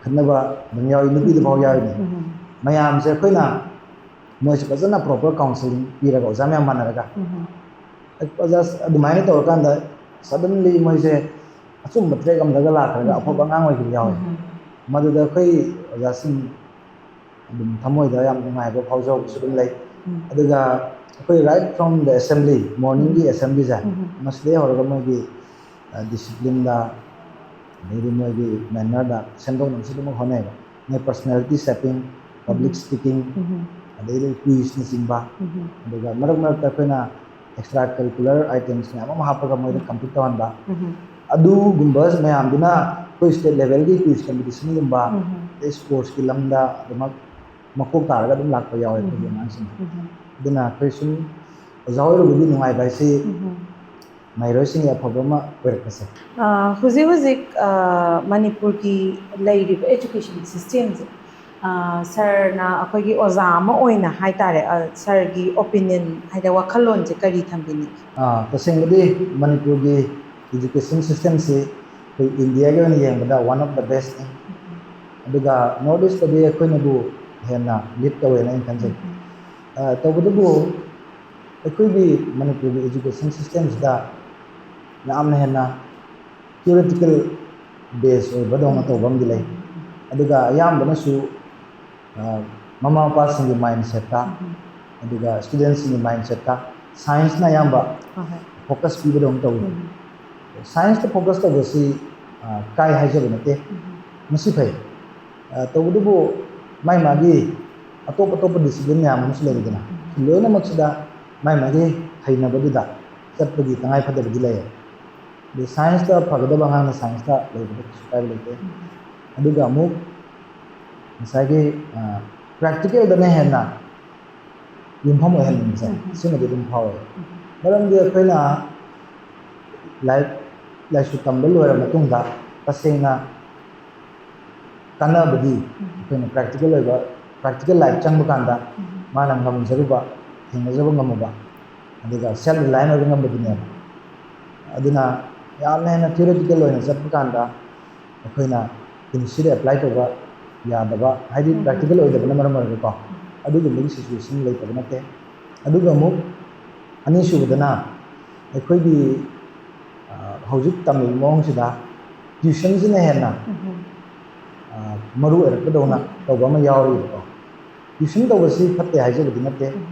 ꯈꯠꯅꯕ ꯑꯗꯨꯝ ꯌꯥꯎꯏ, ꯅꯨꯄꯤꯗ ꯐꯥꯎ ꯌꯥꯎꯔꯤꯅꯤ꯫ ꯎꯝ꯫ ꯃꯌꯥꯝꯁꯦ ꯑꯩꯈꯣꯏꯅ ꯃꯣꯏꯁꯦ ꯐꯖꯅ proper counselling ꯄꯤꯔꯒ, ꯑꯣꯖꯥ ꯃꯌꯥꯝ ꯃꯥꯟꯅꯔꯒ, ꯎꯝ꯫ ꯑꯣꯖꯥ ꯑꯗꯨꯃꯥꯏꯅ ꯇꯧꯔꯀꯥꯟꯗ suddenly ꯃꯣꯏꯁꯦ ꯑꯆꯨꯝꯕ track ꯑꯃꯗꯒ ꯂꯥꯛꯈ꯭ꯔꯒ ꯎꯝ꯫ ꯑꯐꯕ ꯑꯉꯥꯡ ꯑꯣꯏꯈꯤꯕ ꯌꯥꯎꯋꯦ꯫ ꯎꯝ꯫ ꯃꯗꯨꯗ ꯑꯩꯈꯣꯏ ꯑꯣꯖꯥꯁꯤꯡ ꯑꯗꯨꯝ ꯊꯃꯣꯏꯗ ꯌꯥꯝ ꯅꯨꯡꯉꯥꯏꯕ ꯐꯥꯎꯖꯕꯁꯨ ꯑꯗꯨꯝ ꯂꯩ꯫ ꯎꯝ꯫ ꯑꯗꯨꯒ ꯑꯩꯈꯣꯏ right from the assembly, morning ꯒꯤ ꯎꯝ꯫ Assembly ꯁꯦ, ꯎꯝ꯫ ꯃꯁꯤꯗꯩ ꯍꯧꯔꯒ ꯃꯣꯏꯒꯤ, ꯑ, discipline ꯗ, ꯑꯗꯩꯗꯤ ꯃꯣꯏꯒꯤ manner ꯗ ꯁꯦꯝꯗꯣꯛꯅꯕꯁꯨ ꯑꯗꯨꯃꯛ ꯍꯣꯠꯅꯩꯕ꯫ ꯃꯣꯏ personality shaping, public ꯎꯝ꯫ Speaking, ꯎꯝ꯫ ꯑꯗꯩꯗꯤ quiz ꯅꯆꯤꯡꯕ, ꯎꯝ꯫ ꯑꯗꯨꯒ ꯃꯔꯛ ꯃꯔꯛꯇ ꯑꯩꯈꯣꯏꯅ extra curricular items ꯃꯌꯥꯝ ꯑꯃ ꯍꯥꯞꯄꯒ ꯃꯣꯏꯗ ꯎꯝ꯫ Compete ꯇꯧꯍꯟꯕ꯫ ꯎꯝ꯫ ꯑꯗꯨꯒꯨꯝꯕ ꯃꯌꯥꯝꯗꯨꯅ ꯑꯩꯈꯣꯏ state level ꯒꯤ quiz competition ꯒꯨꯝꯕ, ꯎꯝ꯫ ꯑꯗꯩ sports ꯀꯤ ꯂꯝꯗ ꯑꯗꯨꯃꯛ ꯃꯀꯣꯛ ꯇꯥꯔꯒ ꯑꯗꯨꯝ ꯂꯥꯛꯄ ꯌꯥꯎꯋꯦ ꯑꯩꯈꯣꯏꯒꯤ ꯎꯝ꯫ ꯑꯉꯥꯡꯁꯤꯡ꯫ ꯎꯝ꯫ ꯑꯗꯨꯅ ꯑꯩꯈꯣꯏ ꯁꯨꯝ ꯑꯣꯖꯥ ꯑꯣꯏꯔꯨꯕꯒꯤ ꯅꯨꯡꯉꯥꯏꯕ ꯍꯥꯏꯁꯤ ꯎꯝ꯫ ꯃꯍꯩꯔꯣꯏꯁꯤꯡꯒꯤ ꯑꯐꯕ ꯑꯃ ꯑꯣꯏꯔꯛꯄꯁꯦ꯫ ꯑ, ꯍꯧꯖꯤꯛ ꯍꯧꯖꯤꯛ, ꯑ, ꯃꯅꯤꯄꯨꯔꯒꯤ ꯂꯩꯔꯤꯕ education system ꯁꯦ, ꯑ, sir ꯅ ꯑꯩꯈꯣꯏꯒꯤ ꯑꯣꯖꯥ ꯑꯃ ꯑꯣꯏꯅ ꯍꯥꯏꯇꯥꯔꯦ, ꯑ, sir ꯒꯤ opinion ꯍꯥꯏꯗꯤ ꯋꯥꯈꯜꯂꯣꯟꯁꯦ ꯀꯔꯤ ꯊꯝꯕꯤꯅꯤꯡꯉꯤ? ꯑ, ꯇꯁꯦꯡꯕꯗꯤ ꯃꯅꯤꯄꯨꯔꯒꯤ education system ꯁꯤ ꯑꯩꯈꯣꯏ India ꯒꯤ ꯑꯣꯏꯅ ꯌꯦꯡꯕꯗ one of the best ꯅꯤ꯫ ꯑꯗꯨꯒ North East ꯇꯗꯤ ꯑꯩꯈꯣꯏꯅꯕꯨ ꯍꯦꯟꯅ lead ꯇꯧꯋꯦꯅ ꯑꯩꯅ ꯈꯟꯖꯩ꯫ ꯑ, ꯇꯧꯕꯇꯕꯨ ꯑꯩꯈꯣꯏꯒꯤ ꯃꯅꯤꯄꯨꯔꯒꯤ education system ꯁꯤꯗ ꯌꯥꯝꯅ ꯍꯦꯟꯅ theoretical base ꯑꯣꯏꯕꯗꯧꯅ ꯇꯧꯕ ꯑꯃꯗꯤ ꯂꯩ꯫ ꯑꯗꯨꯒ ꯑꯌꯥꯝꯕꯅꯁꯨ, ꯑ, ꯃꯃꯥ ꯃꯄꯥꯁꯤꯡꯒꯤ mindset ꯇ, ꯎꯝ꯫ ꯑꯗꯨꯒ student ꯁꯤꯡꯒꯤ mindset ꯇ science ꯅ ꯑꯌꯥꯝꯕ ꯍꯣꯏ, ꯍꯣꯏ꯫ Focus ꯄꯤꯕꯗꯧꯅ ꯇꯧꯏ꯫ ꯎꯝ꯫ Science ꯇ focus ꯇꯧꯕꯁꯤ, ꯑ, ꯀꯥꯏ ꯍꯥꯏꯖꯕ ꯅꯠꯇꯦ꯫ ꯎꯝ꯫ ꯃꯁꯤ ꯐꯩ꯫ ꯑ, ꯇꯧꯕꯇꯕꯨ ꯃꯥꯏ ꯃꯥꯒꯤ ꯑꯇꯣꯞ ꯑꯇꯣꯞꯄ ꯗꯤꯁꯤꯄ꯭ꯂꯤꯟ ꯃꯌꯥꯝ ꯑꯃꯁꯨ ꯂꯩꯔꯤꯗꯅ, ꯁꯤ ꯂꯣꯏꯅꯃꯛꯁꯤꯗ ꯃꯥꯏ ꯃꯥꯒꯤ ꯍꯩꯅꯕꯗꯨꯗ ꯆꯠꯄꯒꯤ ꯇꯉꯥꯏ ꯐꯗꯕꯗꯤ ꯂꯩꯌꯦ꯫ ꯑꯗꯩ ꯁꯥꯏꯟꯁꯇ ꯐꯒꯗꯕ ꯑꯉꯥꯡꯅ ꯁꯥꯏꯟꯁꯇ ꯂꯩꯕꯗ ꯀꯩꯁꯨ ꯀꯥꯏꯕ ꯂꯩꯇꯦ꯫ ꯑꯗꯨꯒ ꯑꯃꯨꯛ ꯉꯁꯥꯏꯒꯤ ꯄ꯭ꯔꯦꯛꯇꯤꯀꯦꯜꯗꯅ ꯍꯦꯟꯅ ꯌꯨꯝꯐꯝ ꯑꯣꯏꯍꯟꯅꯤꯡꯕꯁꯦ, ꯎꯝ꯫ ꯁꯤꯃꯗꯤ ꯑꯗꯨꯝ ꯐꯥꯎꯋꯦ꯫ ꯎꯝ꯫ ꯃꯔꯝꯗꯤ ꯑꯩꯈꯣꯏꯅ ꯂꯥꯏꯔꯤꯛ ꯂꯥꯏꯁꯨ ꯇꯝꯕ ꯂꯣꯏꯔ ꯃꯇꯨꯡꯗ ꯇꯁꯦꯡꯅ ꯀꯥꯟꯅꯕꯗꯤ ꯎꯝ꯫ ꯑꯩꯈꯣꯏꯅ ꯄ꯭ꯔꯦꯛꯇꯤꯀꯦꯜ ꯑꯣꯏꯕ, ꯄ꯭ꯔꯦꯛꯇꯤꯀꯦꯜ ꯂꯥꯏꯐ ꯆꯪꯕ ꯀꯥꯟꯗ ꯎꯝ꯫ ꯃꯥꯅ ꯉꯝꯖꯔꯨꯕ, ꯊꯦꯡꯅꯖꯕ ꯉꯝꯃꯨꯕ, ꯑꯗꯨꯒ ꯁꯦꯜꯐ ꯔꯤꯂꯥꯏꯟ ꯑꯣꯏꯕ ꯉꯝꯕꯗꯨꯅꯦꯕ꯫ ꯑꯗꯨꯅ ꯌꯥꯝꯅ ꯍꯦꯟꯅ ꯊꯤꯑꯣꯔꯤꯇꯤꯀꯦꯜ ꯑꯣꯏꯅ ꯆꯠꯄ ꯀꯥꯟꯗ ꯑꯩꯈꯣꯏꯅ ꯄꯨꯟꯁꯤꯗ ꯑꯦꯄ꯭ꯂꯥꯏ ꯇꯧꯕ ꯌꯥꯗꯕ, ꯍꯥꯏꯗꯤ ꯎꯝ꯫ ꯄ꯭ꯔꯦꯛꯇꯤꯀꯦꯜ ꯑꯣꯏꯗꯕꯅ ꯃꯔꯝ ꯑꯣꯏꯔꯒꯀꯣ, ꯑꯗꯨꯒꯨꯝꯕꯒꯤ ꯁꯤꯆꯨꯋꯦꯁꯟ ꯂꯩꯇꯕ ꯅꯠꯇꯦ꯫ ꯑꯗꯨꯒ ꯑꯃꯨꯛ ꯑꯅꯤꯁꯨꯕꯗꯅ ꯑꯩꯈꯣꯏꯒꯤ, ꯑ, ꯍꯧꯖꯤꯛ ꯇꯝꯃꯤꯕ ꯃꯑꯣꯡꯁꯤꯗ ꯇ꯭ꯌꯨꯁꯟꯁꯤꯅ ꯍꯦꯟꯅ, ꯎꯝ꯫ ꯑ, ꯃꯔꯨ ꯑꯣꯏꯔꯛꯄꯗꯧꯅ ꯇꯧꯕ ꯑꯃ ꯌꯥꯎꯔꯤꯕꯀꯣ꯫ ꯇ꯭ꯌꯨꯁꯟ ꯇꯧꯕꯁꯤ ꯐꯠꯇꯦ ꯍꯥꯏꯖꯕꯗꯤ ꯅꯠꯇꯦ꯫ ꯎꯝ꯫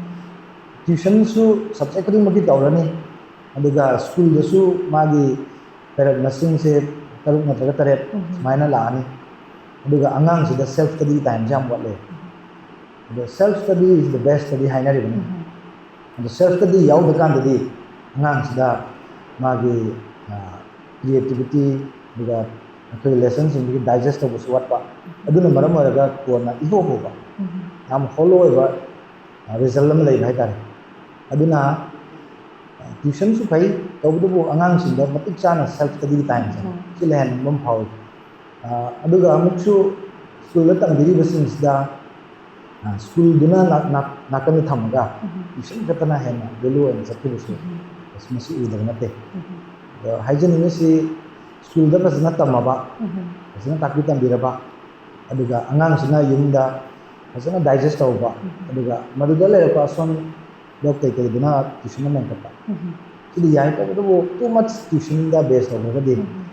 ꯇ꯭ꯌꯨꯁꯟꯁꯨ ꯁꯕꯖꯦꯛ ꯈꯨꯗꯤꯡꯃꯛꯀꯤ ꯇꯧꯔꯅꯤ, ꯑꯗꯨꯒ ꯁ꯭ꯀꯨꯜꯗꯁꯨ ꯃꯥꯒꯤ ꯄꯦꯔꯦꯠ ꯃꯁꯤꯡꯁꯦ ꯇꯔꯨꯛ ꯅꯠꯇ꯭ꯔꯒ ꯇꯔꯦꯠ ꯎꯝ꯫ ꯁꯨꯃꯥꯏꯅ ꯂꯥꯛꯑꯅꯤ꯫ ꯑꯗꯨꯒ ꯑꯉꯥꯡꯁꯤꯗ ꯁꯦꯜꯐ ꯁ꯭ꯇꯗꯤ ꯇꯥꯏꯝꯁꯦ ꯌꯥꯝ ꯋꯥꯠꯂꯦ꯫ ꯑꯗꯣ self study is the best study ꯍꯥꯏꯅꯔꯤꯕꯅꯤ꯫ ꯎꯝ꯫ ꯑꯗꯣ ꯁꯦꯜꯐ ꯁ꯭ꯇꯗꯤ ꯌꯥꯎꯗ꯭ꯔꯀꯥꯟꯗꯗꯤ ꯑꯉꯥꯡꯁꯤꯗ ꯃꯥꯒꯤ, ꯑ, ꯀ꯭ꯔꯤꯌꯦꯇꯤꯚꯤꯇꯤ, ꯑꯗꯨꯒ ꯑꯩꯈꯣꯏ ꯂꯦꯁꯟꯁꯤꯡꯗꯨꯒꯤ ꯗꯥꯏꯖꯦꯁ ꯇꯧꯕꯁꯨ ꯋꯥꯠꯄ, ꯑꯗꯨꯅ ꯃꯔꯝ ꯑꯣꯏꯔꯒ ꯀꯣꯟꯅ ꯏꯍꯧ ꯍꯧꯕ, ꯎꯝ꯫ ꯌꯥꯝ ꯍꯣꯂꯣ ꯑꯣꯏꯕ, ꯑ, ꯔꯤꯖꯜ ꯑꯃ ꯂꯩꯕ ꯍꯥꯏꯇꯥꯔꯦ꯫ ꯑꯗꯨꯅ, ꯑ, ꯇ꯭ꯌꯨꯁꯟꯁꯨ ꯐꯩ, ꯇꯧꯕꯇꯕꯨ ꯑꯉꯥꯡꯁꯤꯡꯗ ꯃꯇꯤꯛ ꯆꯥꯅ ꯁꯦꯜꯐ ꯁ꯭ꯇꯗꯤ ꯇꯥꯏꯝꯁꯦ ꯎꯝ꯫ ꯁꯤ ꯂꯩꯍꯟꯅꯤꯡꯕ ꯑꯃ ꯐꯥꯎꯏ꯫ ꯑ, ꯑꯗꯨꯒ ꯑꯃꯨꯛꯁꯨ ꯁ꯭ꯀꯨꯜꯗ ꯇꯝꯕꯤꯔꯤꯕꯁꯤꯡꯁꯤꯗ, ꯑ, ꯁ꯭ꯀꯨꯜꯗꯨꯅ ꯅꯥ-, ꯅꯥ-, ꯅꯥꯀꯟꯗ ꯊꯝꯃꯒ ꯎꯝ꯫ ꯇ꯭ꯌꯨꯁꯟ ꯈꯛꯇꯅ ꯍꯦꯟꯅ ꯚꯦꯂꯨ ꯑꯣꯏꯅ ꯆꯠꯈꯤꯕꯁꯨ ꯎꯝ꯫ ꯃꯁꯤ ꯎꯗꯕ ꯅꯠꯇꯦ꯫ ꯎꯝ꯫ ꯑꯗꯣ ꯍꯥꯏꯖꯅꯤꯡꯉꯤꯁꯤ, ꯁ꯭ꯀꯨꯜꯗ ꯐꯖꯅ ꯇꯝꯃꯕ, ꯎꯝ꯫ ꯐꯖꯅ ꯇꯥꯛꯄꯤ ꯇꯝꯕꯤꯔꯕ, ꯑꯗꯨꯒ ꯑꯉꯥꯡꯁꯤꯅ ꯌꯨꯝꯗ ꯐꯖꯅ ꯗꯥꯏꯖꯦꯁ ꯇꯧꯕ, ꯎꯝ꯫ ꯑꯗꯨꯒ ꯃꯗꯨꯗ ꯂꯩꯔꯛꯄ ꯑꯁꯣꯟꯕ ꯀꯩꯀꯩꯗꯨꯅ ꯇ꯭ꯌꯨꯁꯟꯗ ꯃꯦꯟꯈꯠꯄ꯫ ꯎꯝ꯫ ꯁꯤꯗꯤ ꯌꯥꯏ, ꯇꯧꯕꯇꯕꯨ too much tuition ꯗ base ꯇꯧꯈ꯭ꯔꯒꯗꯤ ꯎꯝ꯫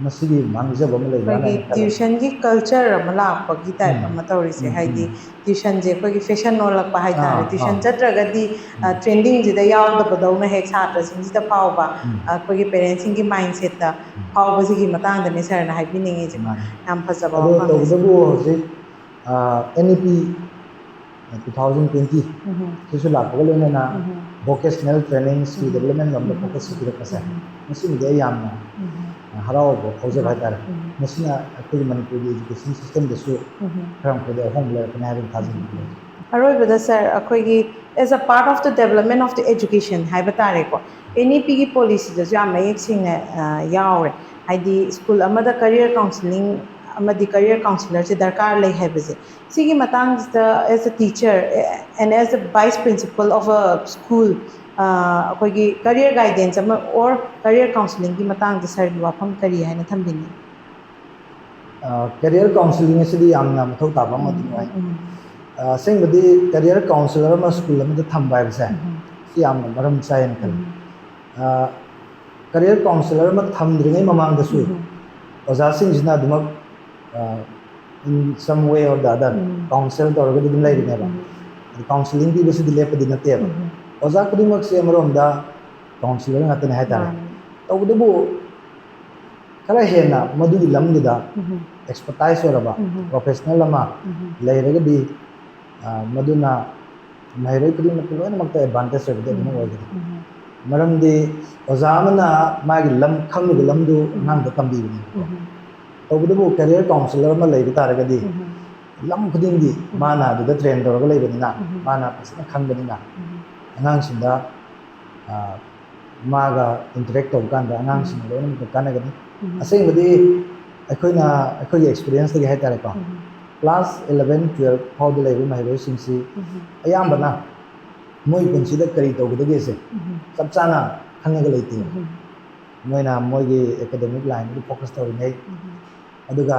ꯃꯁꯤꯒꯤ ꯃꯥꯡꯖꯕ ꯑꯃ ꯂꯩꯕ꯭ꯔꯥꯅ ꯑꯩꯈꯣꯏꯒꯤ ꯑꯩꯅ ꯈꯜꯂꯦ꯫ ꯇ꯭ꯌꯨꯁꯟꯒꯤ ꯀꯜꯆꯔ ꯑꯃ ꯂꯥꯛꯄꯒꯤ ꯇꯥꯏꯞ ꯎꯝ꯫ ꯑꯃ ꯇꯧꯔꯤꯁꯦ, ꯎꯝ, ꯍꯥꯏꯗꯤ ꯎꯝ꯫ ꯇ꯭ꯌꯨꯁꯟꯁꯦ ꯑꯩꯈꯣꯏꯒꯤ ꯐꯦꯁꯟ ꯑꯣꯜꯂꯛꯄ ꯍꯥꯏꯇꯥꯔꯦ꯫ ꯑꯥ, ꯇ꯭ꯌꯨꯁꯟ ꯑꯥ꯫ ꯆꯠꯇ꯭ꯔꯒꯗꯤ, ꯑ, ꯎꯝ꯫ ꯇ꯭ꯔꯦꯟꯗꯤꯡꯁꯤꯗ ꯌꯥꯎꯗꯕꯗꯧꯅ ꯍꯦꯛ ꯁꯥꯇ꯭ꯔꯁꯤꯡꯁꯤꯗ ꯐꯥꯎꯕ, ꯎꯝ꯫ ꯑ, ꯑꯩꯈꯣꯏꯒꯤ ꯄꯦꯔꯦꯟꯁꯁꯤꯡꯒꯤ ꯃꯥꯏꯟꯁꯦꯠꯇ ꯎꯝ꯫ ꯐꯥꯎꯕꯁꯤꯒꯤ ꯃꯇꯥꯡꯗꯅꯦ ꯁꯥꯔꯅ ꯍꯥꯏꯕꯤꯅꯤꯡꯉꯤꯁꯦ꯫ ꯃꯥꯅꯦ꯫ ꯌꯥꯝ ꯐꯖꯕ ꯑꯗꯣ ꯋꯥꯐꯝꯅꯤ꯫ ꯇꯧꯕꯇꯕꯨ ꯍꯧꯖꯤꯛ, ꯑ, N E P two thousand twenty um ꯁꯤꯁꯨ ꯂꯥꯛꯄꯒ ꯂꯣꯏꯅꯅ um vocational training skill um development ꯂꯝꯗ ꯎꯝ ꯐꯣꯀꯁ ꯄꯤꯔꯛꯄꯁꯦ ꯎꯝ ꯃꯁꯤꯃꯗꯤ ꯑꯩ ꯌꯥꯝꯅ ꯎꯝ ꯍꯔꯥꯎꯕ ꯐꯥꯎꯖꯕ ꯍꯥꯏꯇꯥꯔꯦ꯫ ꯎꯝ ꯃꯁꯤꯅ ꯑꯩꯈꯣꯏꯒꯤ ꯃꯅꯤꯄꯨꯔꯒꯤ ꯏꯖꯨꯀꯦꯁꯟ ꯁꯤꯁꯇꯦꯝꯗꯁꯨ ꯎꯝ ꯈꯔ ꯃꯈꯩꯗꯤ ꯑꯍꯣꯡꯕ ꯂꯩꯔꯛꯀꯅꯤ ꯍꯥꯏꯕꯒꯤ ꯊꯥꯖꯕ ꯂꯩ꯫ ꯑꯔꯣꯏꯕꯗ ꯁꯥꯔ, ꯑꯩꯈꯣꯏꯒꯤ as a part of the development of the education ꯍꯥꯏꯕ ꯇꯥꯔꯦꯀꯣ, ꯑꯦꯟ ꯏ ꯄꯤꯒꯤ ꯄꯣꯂꯤꯁꯤꯗꯁꯨ ꯌꯥꯝ ꯃꯌꯦꯛ ꯁꯦꯡꯅ ꯑ, ꯌꯥꯎꯔꯦ꯫ ꯍꯥꯏꯗꯤ ꯁ꯭ꯀꯨꯜ ꯑꯃꯗ ꯀꯔꯤꯌꯔ ꯀꯥꯎꯟꯁꯤꯂꯤꯡ ꯑꯃꯗꯤ ꯀꯔꯤꯌꯔ ꯀꯥꯎꯟꯁꯤꯂꯔꯁꯦ ꯗꯔꯀꯥꯔ ꯂꯩ ꯍꯥꯏꯕꯁꯦ꯫ ꯁꯤꯒꯤ ꯃꯇꯥꯡꯁꯤꯗ as a teacher and as a vice principal of a school ꯑꯩꯈꯣꯏꯒꯤ ꯀꯔꯤꯌꯔ ꯒꯥꯏꯗꯦꯟꯁ ꯑꯃ ꯑꯣꯔ ꯀꯔꯤꯌꯔ ꯀꯥꯎꯟꯁꯤꯂꯤꯡꯒꯤ ꯃꯇꯥꯡꯗ ꯁꯥꯔꯒꯤ ꯋꯥꯐꯝ ꯀꯔꯤ ꯍꯥꯏꯅ ꯊꯝꯕꯤꯅꯤꯡꯉꯤ? ꯀꯦꯔꯤꯌꯔ ꯀꯥꯎꯟꯁꯤꯂꯤꯡ ꯑꯁꯤꯗꯤ ꯌꯥꯝꯅ ꯃꯊꯧ ꯇꯥꯕ ꯑꯃ ꯑꯗꯨꯝ ꯑꯣꯏ꯫ ꯎꯝ, ꯑꯁꯦꯡꯕꯗꯤ ꯀꯦꯔꯤꯌꯔ ꯀꯥꯎꯟꯁꯤꯂꯔ ꯑꯃ ꯁ꯭ꯀꯨꯜ ꯑꯃꯗ ꯊꯝꯕ ꯍꯥꯏꯕꯁꯦ ꯎꯝ, ꯁꯤ ꯌꯥꯝꯅ ꯃꯔꯝ ꯆꯥꯏꯅ ꯈꯜꯂꯤ꯫ ꯎꯝ, ꯀꯦꯔꯤꯌꯔ ꯀꯥꯎꯟꯁꯤꯂꯔ ꯑꯃ ꯊꯝꯗ꯭ꯔꯤꯉꯩ ꯃꯃꯥꯡꯗꯁꯨ ꯎꯝ, ꯑꯣꯖꯥꯁꯤꯡꯁꯤꯅ ꯑꯗꯨꯃꯛ in some way or the other um, council ꯇꯧꯔꯒꯗꯤ ꯑꯗꯨꯝ ꯂꯩꯔꯤꯅꯦꯕ꯫ ꯎꯝ, ꯑꯗꯨ ꯀꯥꯎꯟꯁꯤꯂꯤꯡ ꯄꯤꯕꯁꯤꯗꯤ ꯂꯦꯞꯄꯗꯤ ꯅꯠꯇꯦꯕ꯫ ꯎꯝ, ꯑꯣꯖꯥ ꯈꯨꯗꯤꯡꯃꯛꯁꯦ ꯑꯃꯔꯣꯝꯗ ꯀꯥꯎꯟꯁꯤꯂꯔ ꯉꯥꯛꯇꯅꯦ ꯍꯥꯏꯇꯥꯔꯦ꯫ ꯃꯥꯅꯤ꯫ ꯇꯧꯕꯇꯕꯨ ꯈꯔ ꯍꯦꯟꯅ ꯃꯗꯨꯒꯤ ꯂꯝꯗꯨꯗ ꯎꯝ, ꯑꯦꯛꯁꯄꯔꯇꯥꯏꯁ ꯑꯣꯏꯔꯕ ꯎꯝ, ꯄ꯭ꯔꯣꯐꯦꯁꯅꯦꯜ ꯑꯃ ꯎꯝ, ꯂꯩꯔꯒꯗꯤ ꯑ, ꯃꯗꯨꯅ ꯃꯍꯩꯔꯣꯏ ꯈꯨꯗꯤꯡꯃꯛꯀꯤ ꯂꯣꯏꯅꯃꯛꯇ ꯑꯦꯗꯚꯥꯟꯇꯦꯖ ꯑꯣꯏꯕꯗꯤ ꯑꯗꯨꯝ ꯑꯣꯏꯒꯅꯤ꯫ ꯎꯝ, ꯃꯔꯝꯗꯤ ꯑꯣꯖꯥ ꯑꯃꯅ ꯃꯥꯒꯤ ꯂꯝ ꯈꯪꯉꯤꯕ ꯂꯝꯗꯨ ꯑꯉꯥꯡꯗ ꯇꯝꯕꯤꯕꯅꯦꯕꯀꯣ꯫ ꯎꯝ, ꯇꯧꯕꯇꯕꯨ ꯀꯦꯔꯤꯌꯔ ꯀꯥꯎꯟꯁꯤꯂꯔ ꯑꯃ ꯂꯩꯕ ꯇꯥꯔꯒꯗꯤ ꯎꯝ, ꯂꯝ ꯈꯨꯗꯤꯡꯒꯤ ꯃꯥꯅ ꯑꯗꯨꯗ ꯇ꯭ꯔꯦꯟ ꯇꯧꯔꯒ ꯂꯩꯕꯅꯤꯅ ꯎꯝ, ꯃꯥꯅ ꯐꯖꯅ ꯈꯪꯕꯅꯤꯅ ꯎꯝ, ꯑꯉꯥꯡꯁꯤꯡꯗ ꯑ, ꯃꯥꯒ ꯏꯟꯇꯔꯦꯛ ꯇꯧꯕ ꯀꯥꯟꯗ ꯑꯉꯥꯡꯁꯤꯡꯅ ꯂꯣꯏꯅꯃꯛꯇ ꯀꯥꯟꯅꯒꯅꯤ꯫ ꯎꯝ, ꯑꯁꯦꯡꯕꯗꯤ ꯑꯩꯈꯣꯏꯅ ꯑꯩꯈꯣꯏꯒꯤ ꯑꯦꯛꯁꯄꯤꯔꯤꯌꯦꯟꯁꯇꯒꯤ ꯍꯥꯏꯇꯥꯔꯦꯀꯣ, ꯎꯝ, ꯀ꯭ꯂꯥꯁ ꯏꯂꯚꯦꯟ ꯇꯨꯋꯦꯜꯐ ꯐꯥꯎꯗ ꯂꯩꯕ ꯃꯍꯩꯔꯣꯏꯁꯤꯡꯁꯤ ꯎꯝ, ꯑꯌꯥꯝꯕꯅ ꯃꯣꯏ ꯄꯨꯟꯁꯤꯗ ꯀꯔꯤ ꯇꯧꯒꯗꯒꯦꯁꯦ ꯎꯝ, ꯆꯞ ꯆꯥꯅ ꯈꯪꯉꯒ ꯂꯩꯇꯦ꯫ ꯎꯝ, ꯃꯣꯏꯅ ꯃꯣꯏꯒꯤ ꯑꯦꯀꯥꯗꯃꯤꯛ ꯂꯥꯏꯟꯗꯨ ꯐꯣꯀꯁ ꯇꯧꯔꯤꯉꯩ, ꯎꯝ, ꯑꯗꯨꯒ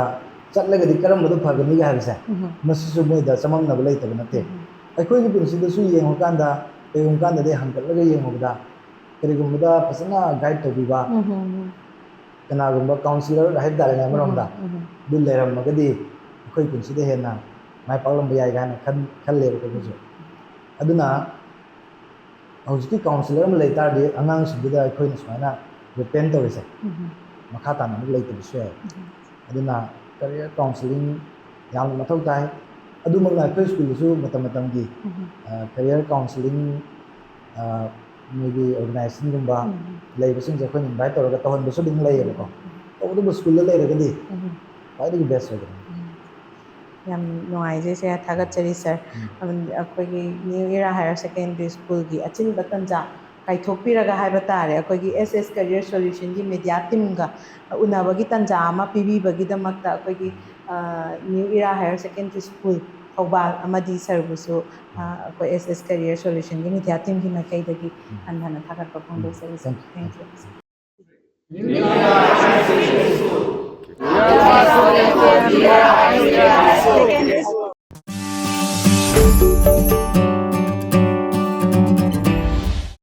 ꯆꯠꯂꯒꯗꯤ ꯀꯔꯝꯕꯗ ꯐꯒꯅꯤꯒ ꯍꯥꯏꯕꯁꯦ ꯎꯝ, ꯃꯁꯤꯁꯨ ꯃꯣꯏꯗ ꯆꯃꯝꯅꯕ ꯂꯩꯇꯕ ꯅꯠꯇꯦ꯫ ꯎꯝ, ꯑꯩꯈꯣꯏꯒꯤ ꯄꯨꯟꯁꯤꯗꯁꯨ ꯌꯦꯡꯉꯨꯀꯥꯟꯗ, ꯀꯔꯤꯒꯨꯝꯕ ꯀꯥꯟꯗꯗꯤ ꯍꯪꯒꯠꯂꯒ ꯌꯦꯡꯉꯨꯕꯗ ꯀꯔꯤꯒꯨꯝꯕꯗ ꯐꯖꯅ ꯒꯥꯏꯗ ꯇꯧꯕꯤꯕ, ꯎꯝ, ꯎꯝ, ꯀꯅꯥꯒꯨꯝꯕ ꯀꯥꯎꯟꯁꯤꯂꯔ ꯍꯥꯏꯕ ꯇꯥꯔꯦꯅꯦ ꯑꯃꯔꯣꯝꯗ, ꯎꯝ, ꯑꯗꯨ ꯂꯩꯔꯝꯃꯒꯗꯤ ꯑꯩꯈꯣꯏ ꯄꯨꯟꯁꯤꯗ ꯍꯦꯟꯅ ꯃꯥꯏ ꯄꯥꯛꯂꯝꯕ ꯌꯥꯏ ꯍꯥꯏꯅ ꯈꯟ ꯈꯜꯂꯦꯕ ꯑꯩꯈꯣꯏꯁꯨ꯫ ꯑꯗꯨꯅ ꯍꯧꯖꯤꯛꯀꯤ ꯀꯥꯎꯟꯁꯤꯂꯔ ꯑꯃ ꯂꯩ ꯇꯥꯔꯗꯤ ꯑꯉꯥꯡꯁꯤꯡꯗꯨꯗ ꯑꯩꯈꯣꯏꯅ ꯁꯨꯃꯥꯏꯅ ꯔꯤꯄꯦꯟ ꯇꯧꯔꯤꯁꯦ ꯎꯝ, ꯃꯈꯥ ꯇꯥꯅ ꯑꯃꯨꯛ ꯂꯩꯇꯕꯁꯨ ꯌꯥꯏ꯫ ꯎꯝ, ꯑꯗꯨꯅ ꯀꯦꯔꯤꯌꯔ ꯀꯥꯎꯟꯁꯤꯂꯤꯡ ꯌꯥꯝꯅ ꯃꯊꯧ ꯇꯥꯏ꯫ ꯑꯗꯨꯃꯛꯅ ꯑꯩꯈꯣꯏ ꯁ꯭ꯀꯨꯜꯗꯁꯨ ꯃꯇꯝ ꯃꯇꯝꯒꯤ career counselling, ꯃꯣꯏꯒꯤ organizationꯒꯨꯝꯕ ꯂꯩꯕꯁꯤꯡꯁꯦ ꯑꯩꯈꯣꯏꯅ invite ꯇꯧꯔꯒ ꯇꯧꯍꯟꯕꯁꯨ ꯑꯗꯨꯝ ꯂꯩꯌꯦꯕꯀꯣ꯫ ꯇꯧꯕꯇꯕꯨ ꯁ꯭ꯀꯨꯜꯗ ꯂꯩꯔꯒꯗꯤ ꯈ꯭ꯋꯥꯏꯗꯒꯤ best ꯑꯣꯏꯒꯅꯤ꯫ ꯌꯥꯝ ꯅꯨꯡꯉꯥꯏꯖꯩ ꯁꯦ, ꯊꯥꯒꯠꯆꯔꯤ ꯁꯥꯔ꯫ ꯑꯩꯈꯣꯏꯒꯤ New Era Higher Secondary Schoolꯒꯤ ꯑꯆꯤꯟꯕ ꯇꯟꯖꯥ ꯀꯥꯏꯊꯣꯛꯄꯤꯔꯒ ꯍꯥꯏꯕ ꯇꯥꯔꯦ, ꯑꯩꯈꯣꯏꯒꯤ S S Career Solutionꯒꯤ media teamꯒ ꯎꯅꯕꯒꯤ ꯇꯟꯖꯥ ꯑꯃ ꯄꯤꯕꯤꯕꯒꯤꯗꯃꯛꯇ ꯑꯩꯈꯣꯏꯒꯤ New Era Higher Secondary School Thoubal ꯑꯃꯗꯤ ꯁꯥꯔꯕꯨꯁꯨ ꯑꯩꯈꯣꯏ S S Career Solutionꯒꯤ media teamꯒꯤ ꯃꯥꯏꯀꯩꯗꯒꯤ ꯍꯟꯊꯅ ꯊꯥꯒꯠꯄ ꯐꯣꯡꯗꯣꯛꯆꯔꯤ꯫ Thank you꯫